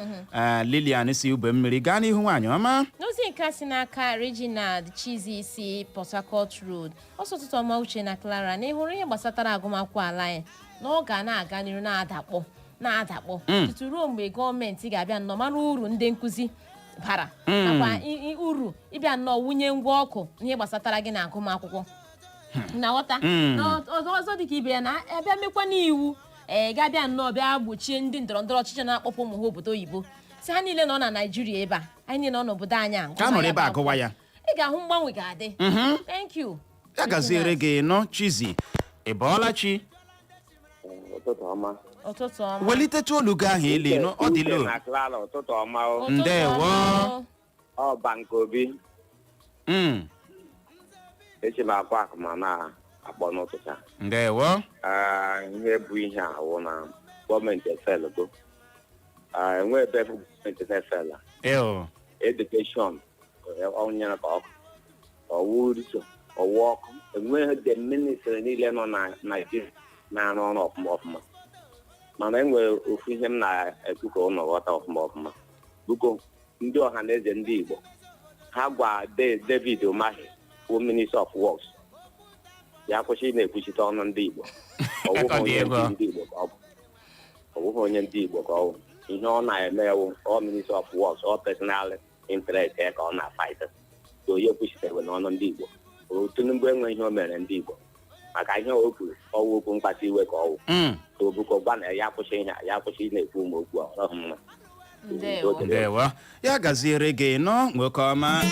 Lilian si ube mmiri. Gaa n'ihu, nwaanyị ọma. N'ozi nke a si n'aka Reginald Chizi si Port Harcourt Road, ọsọ ụtụtụ ọma, Uche na Clara. Na ịhụrụ ihe gbasatara agụmakwụkwọ ala anyị na ọ ga na-aga n'iru na-adakpọ na-adakpọ tutu ruo mgbe gọọmenti ga-abịa nnọọ mara uru ndị nkụzi bara, nakwa uru ịbịa nnọọ wunye ngwa ọkụ n'ihe gbasatara gị na agụmakwụkwọ na ghọta. Na ọzọ ọzọ dị ka ibe ya na abịa mekwa n'iwu. Ee, ga-abịa nnọọ bịa gbochie ndị ndọrọ ndọrọ ọchịchị na-akpọpụ ụmụ ha obodo oyibo, si ha niile nọ na Naijiria ebe a, anyị niile nọ n'obodo anyị a. Ka a nọrọ ebe a gụwa ya. Ị ga-ahụ mgbanwe ga-adị. Thank you. Ya gaziere gị nọ, Chizi. Ị bọọla chi? Ụtụtụ ọma. Ụtụtụ ọma. Welitetu olu gị ahụ elu nụ, ọ dị Uche low. na Clara, ụtụtụ ọma o. Ụtụtụ Ndewo. ọma. Ọ Bankobi. Echi m akwa akụma na-akpọ n'ụtụtụ a. Ndewo. Ah, ihe bụ ihe a wụ na gọọmenti efelgo. Ah, enwe ebe gọọmenti na-efela. Eo. Education ọ nyere ka ọkụ ọwụ riso ọwụ ọkụ, enweghị the ministry niile nọ na Naijiria na-arụ ọrụ ọfụma ọfụma. Mana enwere ofu ihe m na-ekwu ka ụnụ ghọta ọfụma ọfụma. Biko, ndị ọha na eze ndị Igbo, ha gwa David Umahi bụ Minister of Works, ya kwụsị na-ekwuchite ọnụ ndị Igbo. Ọ bụghị Ọ dị onye egwu. ndị Igbo ka ọ bụ. Ọ bụghị onye ndị Igbo ka ọ bụ. Ihe ọ na-eme ewu ọ Minister of Works, ọ personal interest ya ka ọ na-fight. So onye kwuchitere n'ọnụ ndị Igbo. O Tinubu enwe ihe o mere ndị Igbo, maka ihe o kwuru ọwụ okwu mkpata iwe ka ọ wụ. So biko, gwa na ya kwụsị ihe a, ya kwụsị ị na-ekwu ụmụ okwu a, ọ rọghị mma. Ndewo. Ndewo, ya gaziere gị nọ, nwoke ọma.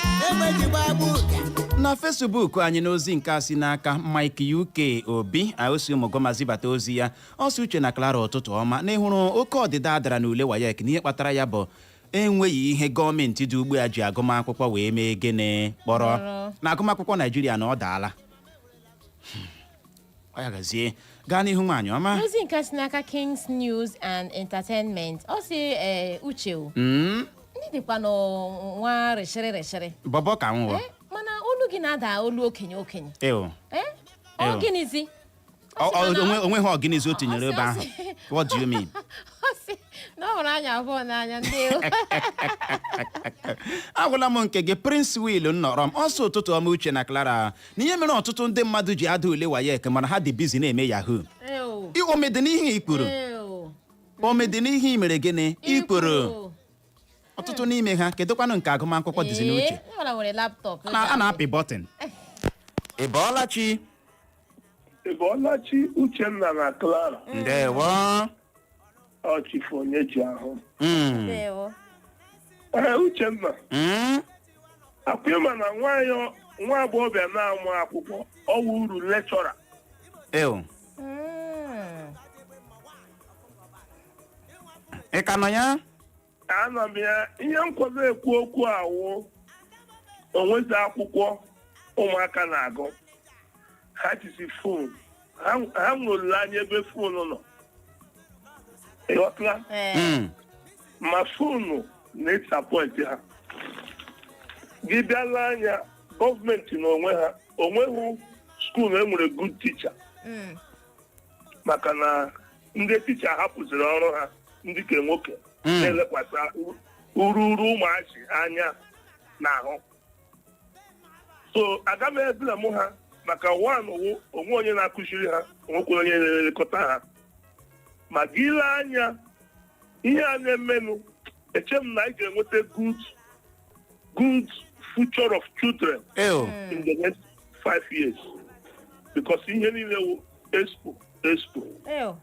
Na Facebook anyị, n'ozi nke a si n'aka Mike UK Obi aosi ụmụgọma zibata ozi ya, ọsọ: "Uche na Clara, ụtụtụ ọma. Na ịhụrụ oke ọdịda dara n'ule WAEC na ihe kpatara ya bụ enweghị ihe gọọmenti dị ugbu a ji agụmakwụkwọ wee mee gịnị kpọrọ Kpọrọ. na agụmakwụkwọ Naijiria na ọ daala." Ọ ya gazie, gaa n'ihu, nwaanyị ọma. Ozi nke si n'aka Kings News and Entertainment, ọ sị, ee, Uche o, ndị dịkwa nwa rịshịrị rịshịrị. Bọbọ ka m wụ. Eh, mana olu gị na-ada olu okenye okenye. Ew. Eh? Ọ Ew. gịnịzi? Ọ sị Onweghị ọgịnịzi o tinyere ebe ahụ. What do you mean? Ọ sị na ọ hụrụ anya abụọ n'anya ndị. Agwụla m nke gị. Prince Will nnọrọ m, ọsọ: "Ụtụtụ ọma, Uche na Clara. Na ihe mere ọtụtụ ndị mmadụ ji ada ule WAEC, mana ha dị busy na-eme yahoo." Omedi n'ihe ikwuru. Omedi n'ihe i mere gịnị ikwuru. Ọtụtụ n'ime ha, kedụkwanụ nke agụmakwụkwọ dịzi n'uche? Ee, ọ nwere laptop. A na-apị button. Ị bọọla chi? Ị bọọla chi, Uchenna na Clara? Ndewo. Ọ chifu onye ji ahụ. Ndewo. Ee, Uchenna, akwa ịma na nwaanyị, nwa agbọghọbịa na-amụ akwụkwọ, ọ wụ uru lecturer. Ew. Ị ka nọ ya? Ana m ya. Ihe nkwado ekwu okwu awụ onwezi akwụkwọ ụmụaka na-agụ, ha jizi phone ha. Ha nwere olileanya ebe phone nọ, ịghọtala? Ee. Ma phone na-edisappoint ha. Gị bịala anya gọọmenti n'onwe ha, onweghị school enwere good teacher, maka na ndị teacher hapụziri ọrụ ha, ndị ke nwoke na-elekwasị uru uru ụmụazị anya n'ahụ. So aga m ebula m ha, maka one wụ onwe onye na-akụziri ha, onwekwa onye na-elekọta ha. Ma gị lee anya ihe a na-emenụ, eche m na anyị ga-enweta good good future of children Ew. in the next 5 years, because ihe niile wụ expo expo. Ew.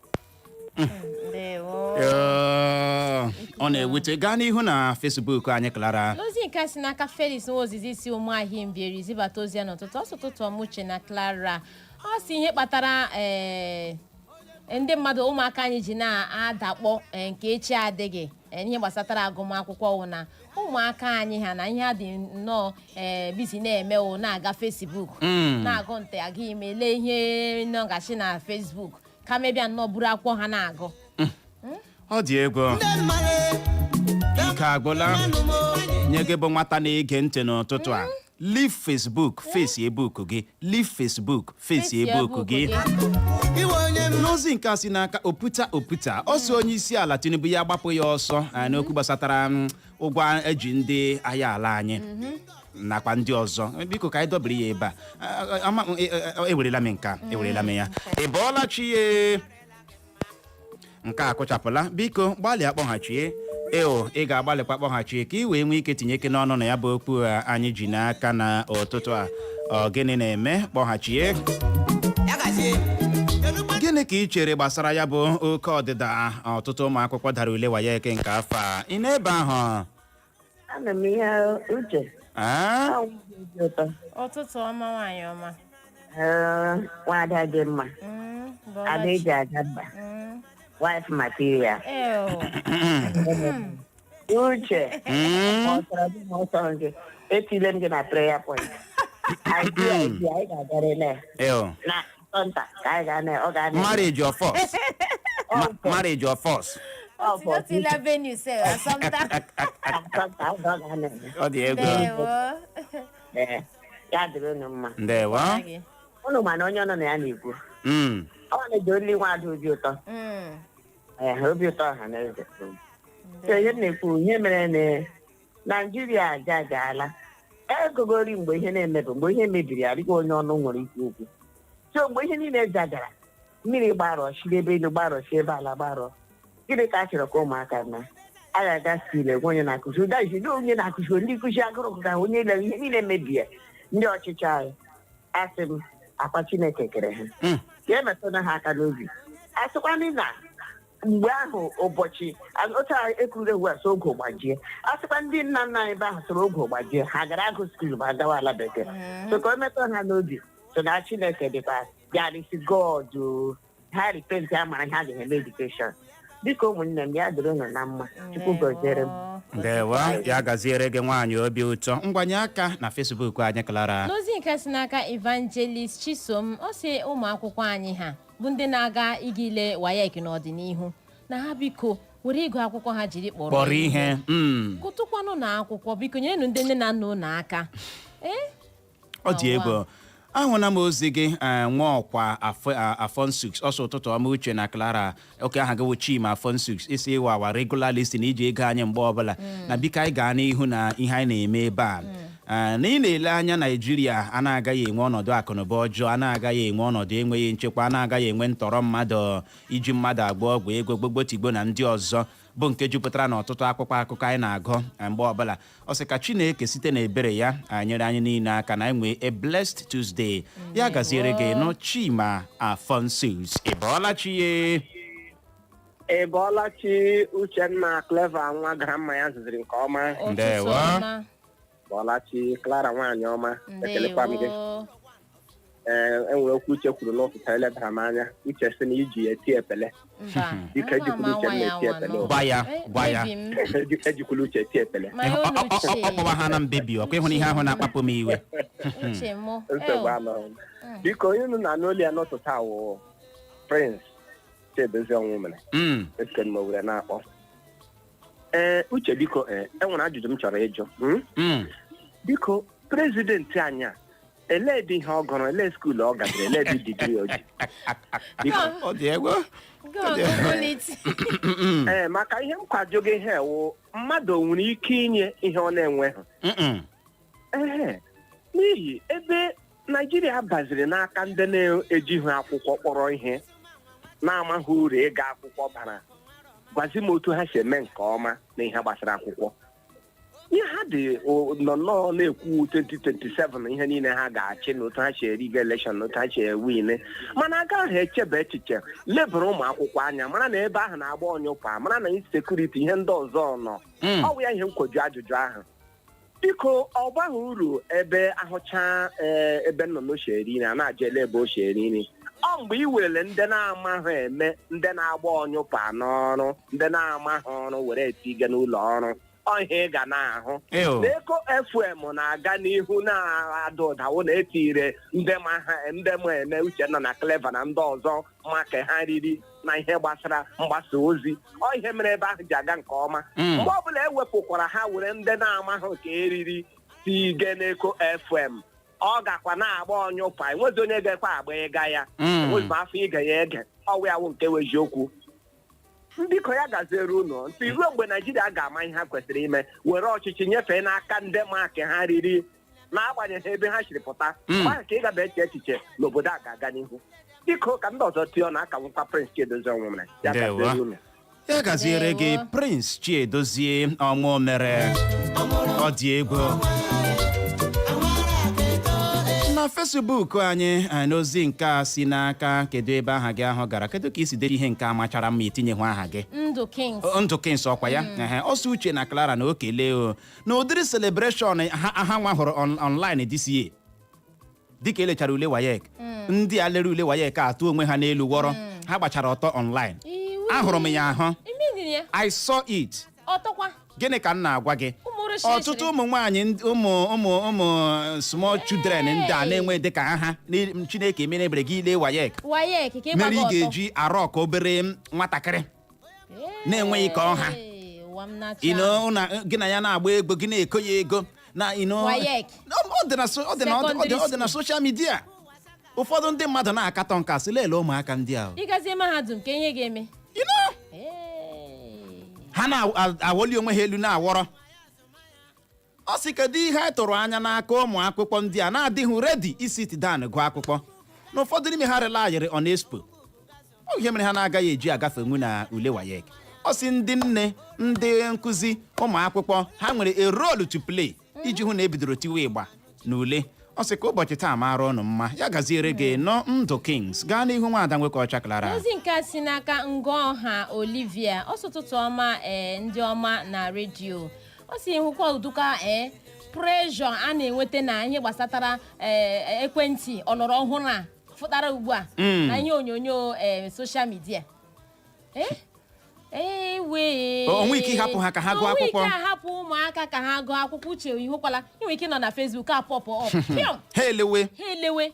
Ndewo. Yoo, ọ na-ewute. Gaa n'ihu na Facebook anyị, Clara. N'ozi nke a si n'aka Felix Nwozizi si Ụmụahịa Mbieri zibata ozi ya n'ụtụtụ, ọsọ: "Ụtụtụ ọma, Uche na Clara." Ọ si ihe kpatara ee ndị mmadụ, ụmụaka anyị ji na-adakpọ nke echi adịghị n'ihe gbasatara agụmakwụkwọ wụ na ụmụaka anyị ha na ihe ha dị nnọọ busy na-eme wụ na-aga Facebook, na-agụ nte aga ime lee ihe nọgachi na Facebook, ka mebịa nnọọ buru akwụkwọ ha na-agụ. Ọ dị egwu, ike agwụla. Nye gị bụ nwata na-ege ntị n'ụtụtụ a, leave Facebook, face book gị. Leave Facebook, face book gị. N'ozi nke a si n'aka Oputa Oputa, ọ sị onye isi ala Tinubu ya gbapụ ya ọsọ n'okwu gbasatara ụgwọ eji ndị agha ala anyị nakwa ndị ọzọ. Biko, ka anyị dọbiri ya ebe a. Ewerela m nke a, ewerela m ya. Ị bọọla chi ye? Nke a kụchapụla. Biko gbalịa kpọghachie. Eo, ị ga-agbalịkwa kpọghachie ka ị wee nwee ike tinye ike n'ọnụ na ya bụ okwu a anyị ji n'aka na ụtụtụ a. Ọ gịnị na-eme? Kpọghachie. Gịnị? Gịnị ka ị chere gbasara ya bụ oke ọdịda ọtụtụ ụmụ akwụkwọ dara ule WAEC nke afọ a? Ị na-ebe ahụ? Ana m ihe uche. Ah? Ọ dị ụtọ. Ụtụtụ ọma, nwaanyị ọma. Ee, nwada dị mma. Bọla. Ada eji aga mba. Wife material. Ew. Uche. Ma ọ chọrọ gị ma ọ chọrọ gị. Etile m gị na prayer point. Anyị anyị ga-agara na Ew. na nta ka anyị ga na ọ ga na Marriage or force? Marriage or force? Otila venue sef asọmta. Asọmta ọ ga na Ọ dị egwu. Ndewo. Ee, ya dịrị unu mma. Ndewo. Unu ma na onye nọ na ya na-ekwu. Ọ na-eji oli nwaada obi ụtọ. Ee, obi ụtọ ọha na eze. So ihe m na-ekwu, ihe mere na Naijiria aja agaala egogori mgbe ihe na-emebi, mgbe ihe mebiri, adịghị onye ọnụ nwere ikwu okwu. So mgbe ihe niile jagara, mmiri gbarọ shiri ebe elu, gbarọ shi ebe ala, gbarọ, gịnị ka a chọrọ ka ụmụaka mee? A ga-aga school, enwe onye na-akụzi ụda isi ndị onye na-akụzi, ndị nkụzi agụrụ ka onye le ihe niile mebie. Ndị ọchịchị anyị, asị m akwa Chineke kere ha ka emetụna ha aka n'obi. Asịkwanị na mgbe ahụ ụbọchị otu a ekwuru ewu asị oge gbajie, asịkwa ndị nna nna anyị ebe ahụ sịrị oge gbajie, ha gara agụ school ma gawa ala bekee. So ka o metụ ha n'obi, so na Chineke dịkwa bịarisi God o. Ha repent, a mara ihe a ga-eme education. Biko ụmụnne m, ya dịrị unu na mma. Chukwu gọziere m. Ndewo, ya gaziere gị, nwaanyị obi ụtọ. Ngwanye aka na Facebook anyị, Clara. N'ozi nke si n'aka Evangelist Chisom, ọ sị ụmụ akwụkwọ anyị ha bụ ndị na-aga ịga ile WAEC n'ọdịnihu, na ha biko were ịgụ akwụkwọ ha jiri kpọrọ Kpọrọ ihe. Gụtụkwanụ na akwụkwọ, biko nyerenụ ndị nne na nna unu aka, ee. Ọ dị egwu. Ahụla m ozi gị, nwa ọkwa Afonsux, ọsọ ụtụtụ ọma, Uche na Clara. Oke aha gị wụ Chima Afonsux, isi ịwa awa regular listener, iji ego anyị mgbe ọbụla, na biko anyị gaa n'ihu na ihe anyị na-eme ebe a. Na ị na-ele anya Naijiria a na-agaghị enwe ọnọdụ akụnụba ọjọọ, a na-agaghị enwe ọnọdụ enweghị nchekwa, a na-agaghị enwe ntọrọ mmadụ, iji mmadụ agba ọgwụ ego, gbogbotigbo na ndị ọzọ bụ nke jupụtara n'ọtụtụ akwụkwọ akụkọ anyị na-agụ mgbe ọbụla. Ọ sị ka Chineke site n'ebere ya nyere anyị niile aka na anyị nwee a blessed Tuesday. Ya gaziere gị nụ, Chima Afonsus. Ị bọọla chi ye? Ị bọọla chi, Uchenna, Clever, nwa grandma ya zụziri nke ọma. Ụtụtụ Ndewo. ọma. Bọọla chi, Clara, nwaanyị ọma, ekelekwa m gị. Ndewo. Ee, enwere okwu Uche kwuru n'ụtụtụ elebara m anya. Uche sị na iji ya eti epele. Mba. Biko, ejikwala uche m na-eti epele o. Gwa ya, gwa ya. Baby m. Ejikwala uche eti epele. Ma ya olu Ọ uche. kpọwa ha na mbebi ọkwa ịhụ na ihe ahụ na-akpapụ m iwe. Uche mụ. Nsogbu anọghị. Biko, onye unu na-anụ olu ya n'ụtụtụ awụ Prince Chiedozie ọnwụ mere esike m were na-akpọ. Ee, Uche, biko, ee, enwere ajụjụ m chọrọ ịjụ? Biko, president anyị a, elee dị ihe ọ gụrụ, elee school ọ gabere, elee dị degree o ji? Biko. Ọ dị egwu. Go Google it. Ee, maka ihe m kwajụ gị ihe wụ, mmadụ o nwere ike inye ihe ọ na-enweghị? Mm-mm. Ee, n'ihi ebe Naijiria baziri n'aka ndị na-ejighị akwụkwọ kpọrọ ihe, na-amaghị uru ịga akwụkwọ bara, gwazi m otu ha si eme nke ọma n'ihe gbasara akwụkwọ. Ihe ha dị nọ nnọọ na-ekwu 2027, ihe niile ha ga-achị na otu ha si eriga election na otu ha si ewin, mana agaghị echeba echiche lebara ụmụ akwụkwọ anya, mara na ebe ahụ na-agba ọnyụkwa, mara na insecurity, ihe ndị ọzọ nọ. Ọ bụ ya ihe m kwoju ajụjụ ahụ. Biko, ọ baghị uru ebe ahụcha, ee, ebe nnụnụ si eri nri a na-ajụ ele ebe o si eri nri. Ọ mgbe ị werele ndị na-amaghị eme, ndị na-agba ọnyụpa n'ọrụ, ndị na-amaghị ọrụ were etiga n'ụlọ ọrụ, ọ ihe ị ga na-ahụ. Ew. Na Eko FM na-aga n'ihu na-ada ụdawo na etire ndị ma ha, ndị ma eme, Uchenna na Clever na ndị ọzọ ma ka ha riri na ihe gbasara mgbasa ozi. Ọ ihe mere ebe ahụ ji aga nke ọma. Mgbe ọbụla ewepụkwara ha were ndị na-amaghị ka eriri tige n'Eko FM, ọ gakwa na-agba ọnyụpa, enwezi onye ga-ekwe agba ịga ya. Enwezi m afọ ige ya ege ọwụ ya wụ nke wụ eziokwu. Biko, ya gaziere unu ntị ruo mgbe Naijiria ga-ama ihe ha kwesịrị ime, were ọchịchị nyefee n'aka ndị maki ha riri, n'agbanyeghị ebe ha siri pụta. Mgbe ahụ ka ị gaba eche echiche n'obodo a ga-aga n'ihu. Biko, ka ndị ọzọ tie ọnụ aka. Nwụkwa Prince Chiedozie ọnwụ mere ya. Ndewo. Gaziere unu. Ya gaziere gị, Prince Chiedozie ọnwụ mere. Ọ dị egwu. Na Facebook anyị, n'ozi nke a si n'aka, kedu ebe aha gị ahụ gara? Kedu ka isi dere ihe nke a machara mma, itinyehụ aha gị? Ndụ Kings. Ndụ Kings, ọkwa ya? Ehe, ọsọ Uche na Clara na okele o na ụdịrị celebration ha nwa hụrụ online this year, dịka elechara ule WAEC. Ndị a lere ule WAEC atụ onwe ha n'elu wọrọ, ha gbachara ọtọ online. Iwu. Ahụrụ m ya ahụ. Imediri ya. I saw it. Ọtọkwa. Gịnị ka m na-agwa gị? Ụmụ rịshịrị. Ọtụtụ ụmụ nwaanyị, ụmụ ụmụ ụmụ small children ndị a na-enwe dịka aha Chineke mere ebere gị ile WAEC WAEC ka mere ịgbaga ị ọtọ. ga-eji arụ ọka obere nwatakịrị na-enweghị ka ọha. Ee, ụwa m na-achị Ino na gị na ya na-agba ego, gị na-eko ya ego na ino. WAEC. Ọ dị na so- ọ dị na ọ dị na social media. Ụfọdụ ndị mmadụ na-akatọ nka, sị lelee ụmụaka ndị a. Ịgazie mahadum, ka ihe ga-eme. You know? Ee. Ha na-awọli onwe ha elu na-awọrọ. Ọ sị, kedu ihe anyị tụrụ anya n'aka ụmụ akwụkwọ ndị a na-adịghị ready i sit down gụọ akwụkwọ, na ụfọdụ n'ime ha relayịrị on expo? Ọ ihe mere ha na-agaghị eji agafenwu na ule WAEC. Ọ sị ndị nne, ndị nkụzi, ụmụ akwụkwọ ha nwere a role to play iji hụ na ebidoro tiwe ịgba na ule. Ọ sị ka ụbọchị taa mara ụnụ mma, ya gaziere gị nọ. Ndụ Kings, gaa n'ihu, nwaada nwoke ọcha Clara. Ozi nke a si n'aka Ngọha Olivia. Ọsọ ụtụtụ ọma, ee, ndị ọma na redio. Ọ si hụkwa ụdụka ee pressure a na-enweta na ihe gbasatara ee ekwentị ọlọrọ ọhụrụ a fụtara ugbu a na ihe onyonyo ee social media ee wee. O nwee ike ịhapụ ha ka ha gụọ O nwee ike akwụkwọ. ahapụ ụmụaka ka ha gụọ akwụkwọ. Uche, ihụkwala, ị nwere ike nọ na Facebook a pop up piọm. Ha elewe. Ha elewe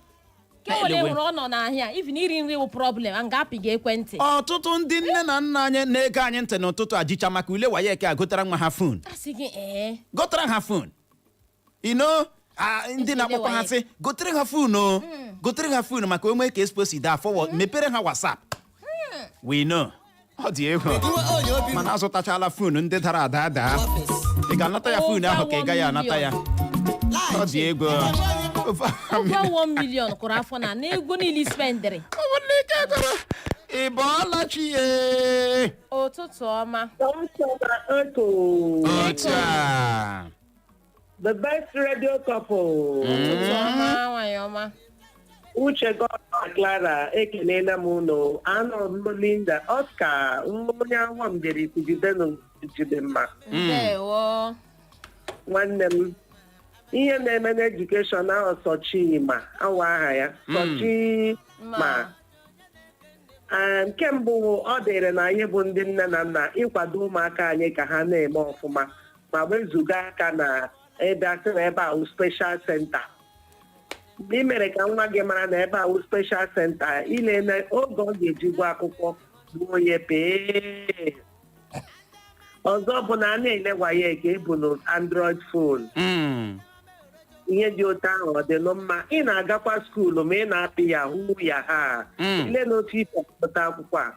ke Ha were elewe. hụrụ ọ nọ n'ahịa, even iri nri wụ problem, a ga-apị gị ekwentị. Ọtụtụ ndị nne na nna anyị na-ege anyị ntị n'ụtụtụ ajicha maka ule WAEC a gotara nwa ha phone. Asị gị ee. Gotara ha phone ino ndị na-akpọkwa ha sị gotere ha phone o, gotere ha phone maka onwe ka expo si daa forward, mepere ha WhatsApp. We know ọ dị egwu, mana azụtachala phone ndị dara ada daa. Ị ga-anata ya phone ahụ ka ị gaghị anata ya? Ọ dị egwu. Ụgwọ 1 million kwụrụ afọ na n'ego niile spendịrị. Ị bọọla chi ye. Ụtụtụ ọma. Otu a. The best radio couple. Ụtụtụ ọma, nwanyị ọma. Uche Gọva, Clara, ekelela m unu. Anọ m Linda Oscar, nwa onye awa m jere ikugidenu jide mma. Ndewo. Nwanne m, ihe na-eme n' education ahụ, Sochima awa aha ya Sochima. Nke mbụ, ọ dịrị na anyị bụ ndị nne na nna ịkwado ụmụaka anyị ka ha na-eme ọfụma, ma wezuga aka na ebe asị na ebe ahụ special center. Mgbe ị mere ka nwa gị mara na ebe ahụ special center, ilele oge ọ ga-eji gụọ akwụkwọ gbuo ya pee. Ọzọ bụ na a na-ele WAEC ka ebu na Android phone. Ihe dị otu ahụ ọ dị mma? Ị na-agakwa school ma ị na-apị ya hụ ya ha. Ile na otu isi agụta akwụkwọ a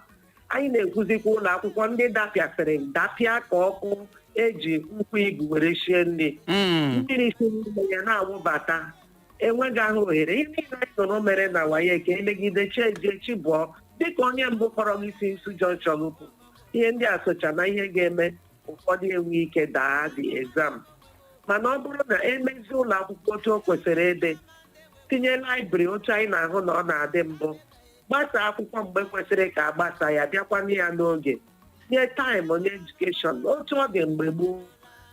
anyị na-ekwuzikwa, ụlọ akwụkwọ ndị dapịasịrị dapịa ka ọkụ eji nkwụ igu were shie nri, mmiri si n'ime ya na-awụbata, enweghị ahụ ohere. Ihe niile anyị nụrụ mere na WAEC ka emegide chejie chibụọ, dịka onye mbụ kpọrọ gị si nsu junction kwụ, ihe ndị a socha na ihe ga-eme ụfọdụ enwe ike daa the exam. Mana ọ bụrụ na emezi ụlọ akwụkwọ otu o kwesịrị ịdị, tinye library otu anyị na-ahụ na ọ na-adị mbụ, gbasaa akwụkwọ mgbe kwesịrị ka a gbasa ya, bịakwana ya n'oge, nye time na education otu ọ dị mgbe gboo,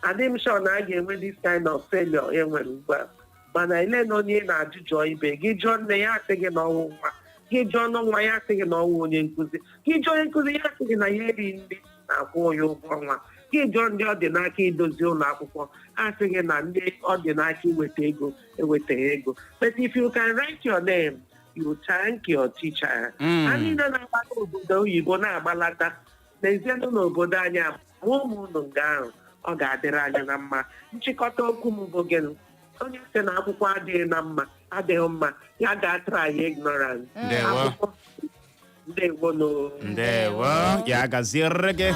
adị m sure na a ga-enwe this kind of failure e nwere ugbu a. Mana ile na onye ị na-ajụ, jụọ ibe gị, jụọ nne ya asị gị na ọnwụ nwa gị, jụọ ọnụ nwa ya asị gị na ọnwụ onye nkụzi gị, jụọ onye nkụzi ya asị gị na ya eri nri na-akwụ onye ụgwọ ọnwa gị, jụọ ndị ọ dị n'aka idozi ụlọ akwụkwọ, asị gị na ndị ọ dị n'aka iweta ego ewetaghị ego. But if you can write your name, you thank your teacher. Ha niile na-agbata obodo oyibo na-agbalata n'ezienụ n'obodo anyị a, mụọ ụmụ unu nga ahụ, ọ ga-adịrị anyị na mma. Nchịkọta okwu m bụ gịnị? Onye sị na akwụkwọ adịghị na mma, adịghị mma, ya ga-atara ya ignorance. Ndewo. Akwụkwọ, ndewo. Ndewo, ya gaziere gị.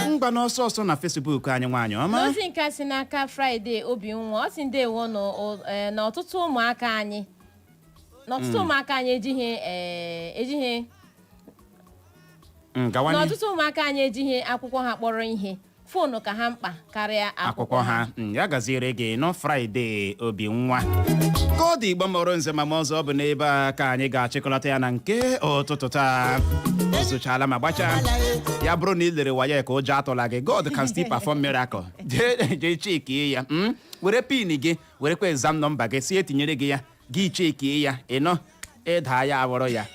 Ngwa, n'ọsọ ọsọ na Facebook anyị, nwaanyị ọma. N'ozi nke a si n'aka Friday Obinwa, ọ sị ndewo na ọtụtụ ụmụaka anyị na ọtụtụ ụmụaka anyị ejighị Gawa na n'ihu. ọtụtụ ụmụaka anyị ejighị akwụkwọ ha kpọrọ ihe, phone ka ha mkpa karịa akwụkwọ ha. Ya gaziere gị nọ, Friday Obinwa. Ka ọ dị, Igbo mụrụ nze ma ọzọ, ọ bụ n'ebe a ka anyị ga-achịkọlata ya na nke ụtụtụ taa. O zụchala ma gbachaa ya. Bụrụ na ị lere waya ka ụjọ atụla gị, God can still perform miracle. Jee jee checkie ya, Were PIN gị, werekwa exam number gị, si etinyere gị ya, gị checkie ya. Ịnọ ịda ya awụrụ ya,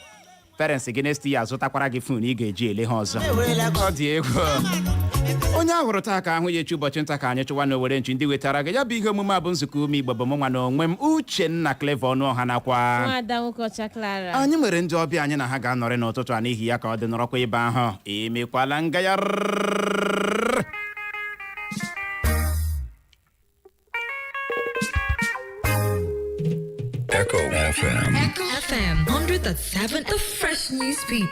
parents gị next year azụtakwara gị phone ị ga-eji ele ha ọzọ. Ọ dị egwu. Onye ahụrụ taa ka ahụ ya echi. Ụbọchị nta ka anyị chụwa na owere nchi. Ndị wetara gị ya bụ ihe omume a bụ nzukọ ume Igbo bụ mụ nwa na onwe m, Uchenna Clever Ọnụọha, nakwa Nwada nwoke ọcha Clara. Anyị nwere ndị ọbịa anyị na ha ga-anọrị n'ụtụtụ a. N'ihi ya, ka ọ dị, nọrọkwa ebe ahụ, emekwala ngagharị. Echo FM. Echo FM 100.7, the fresh news people.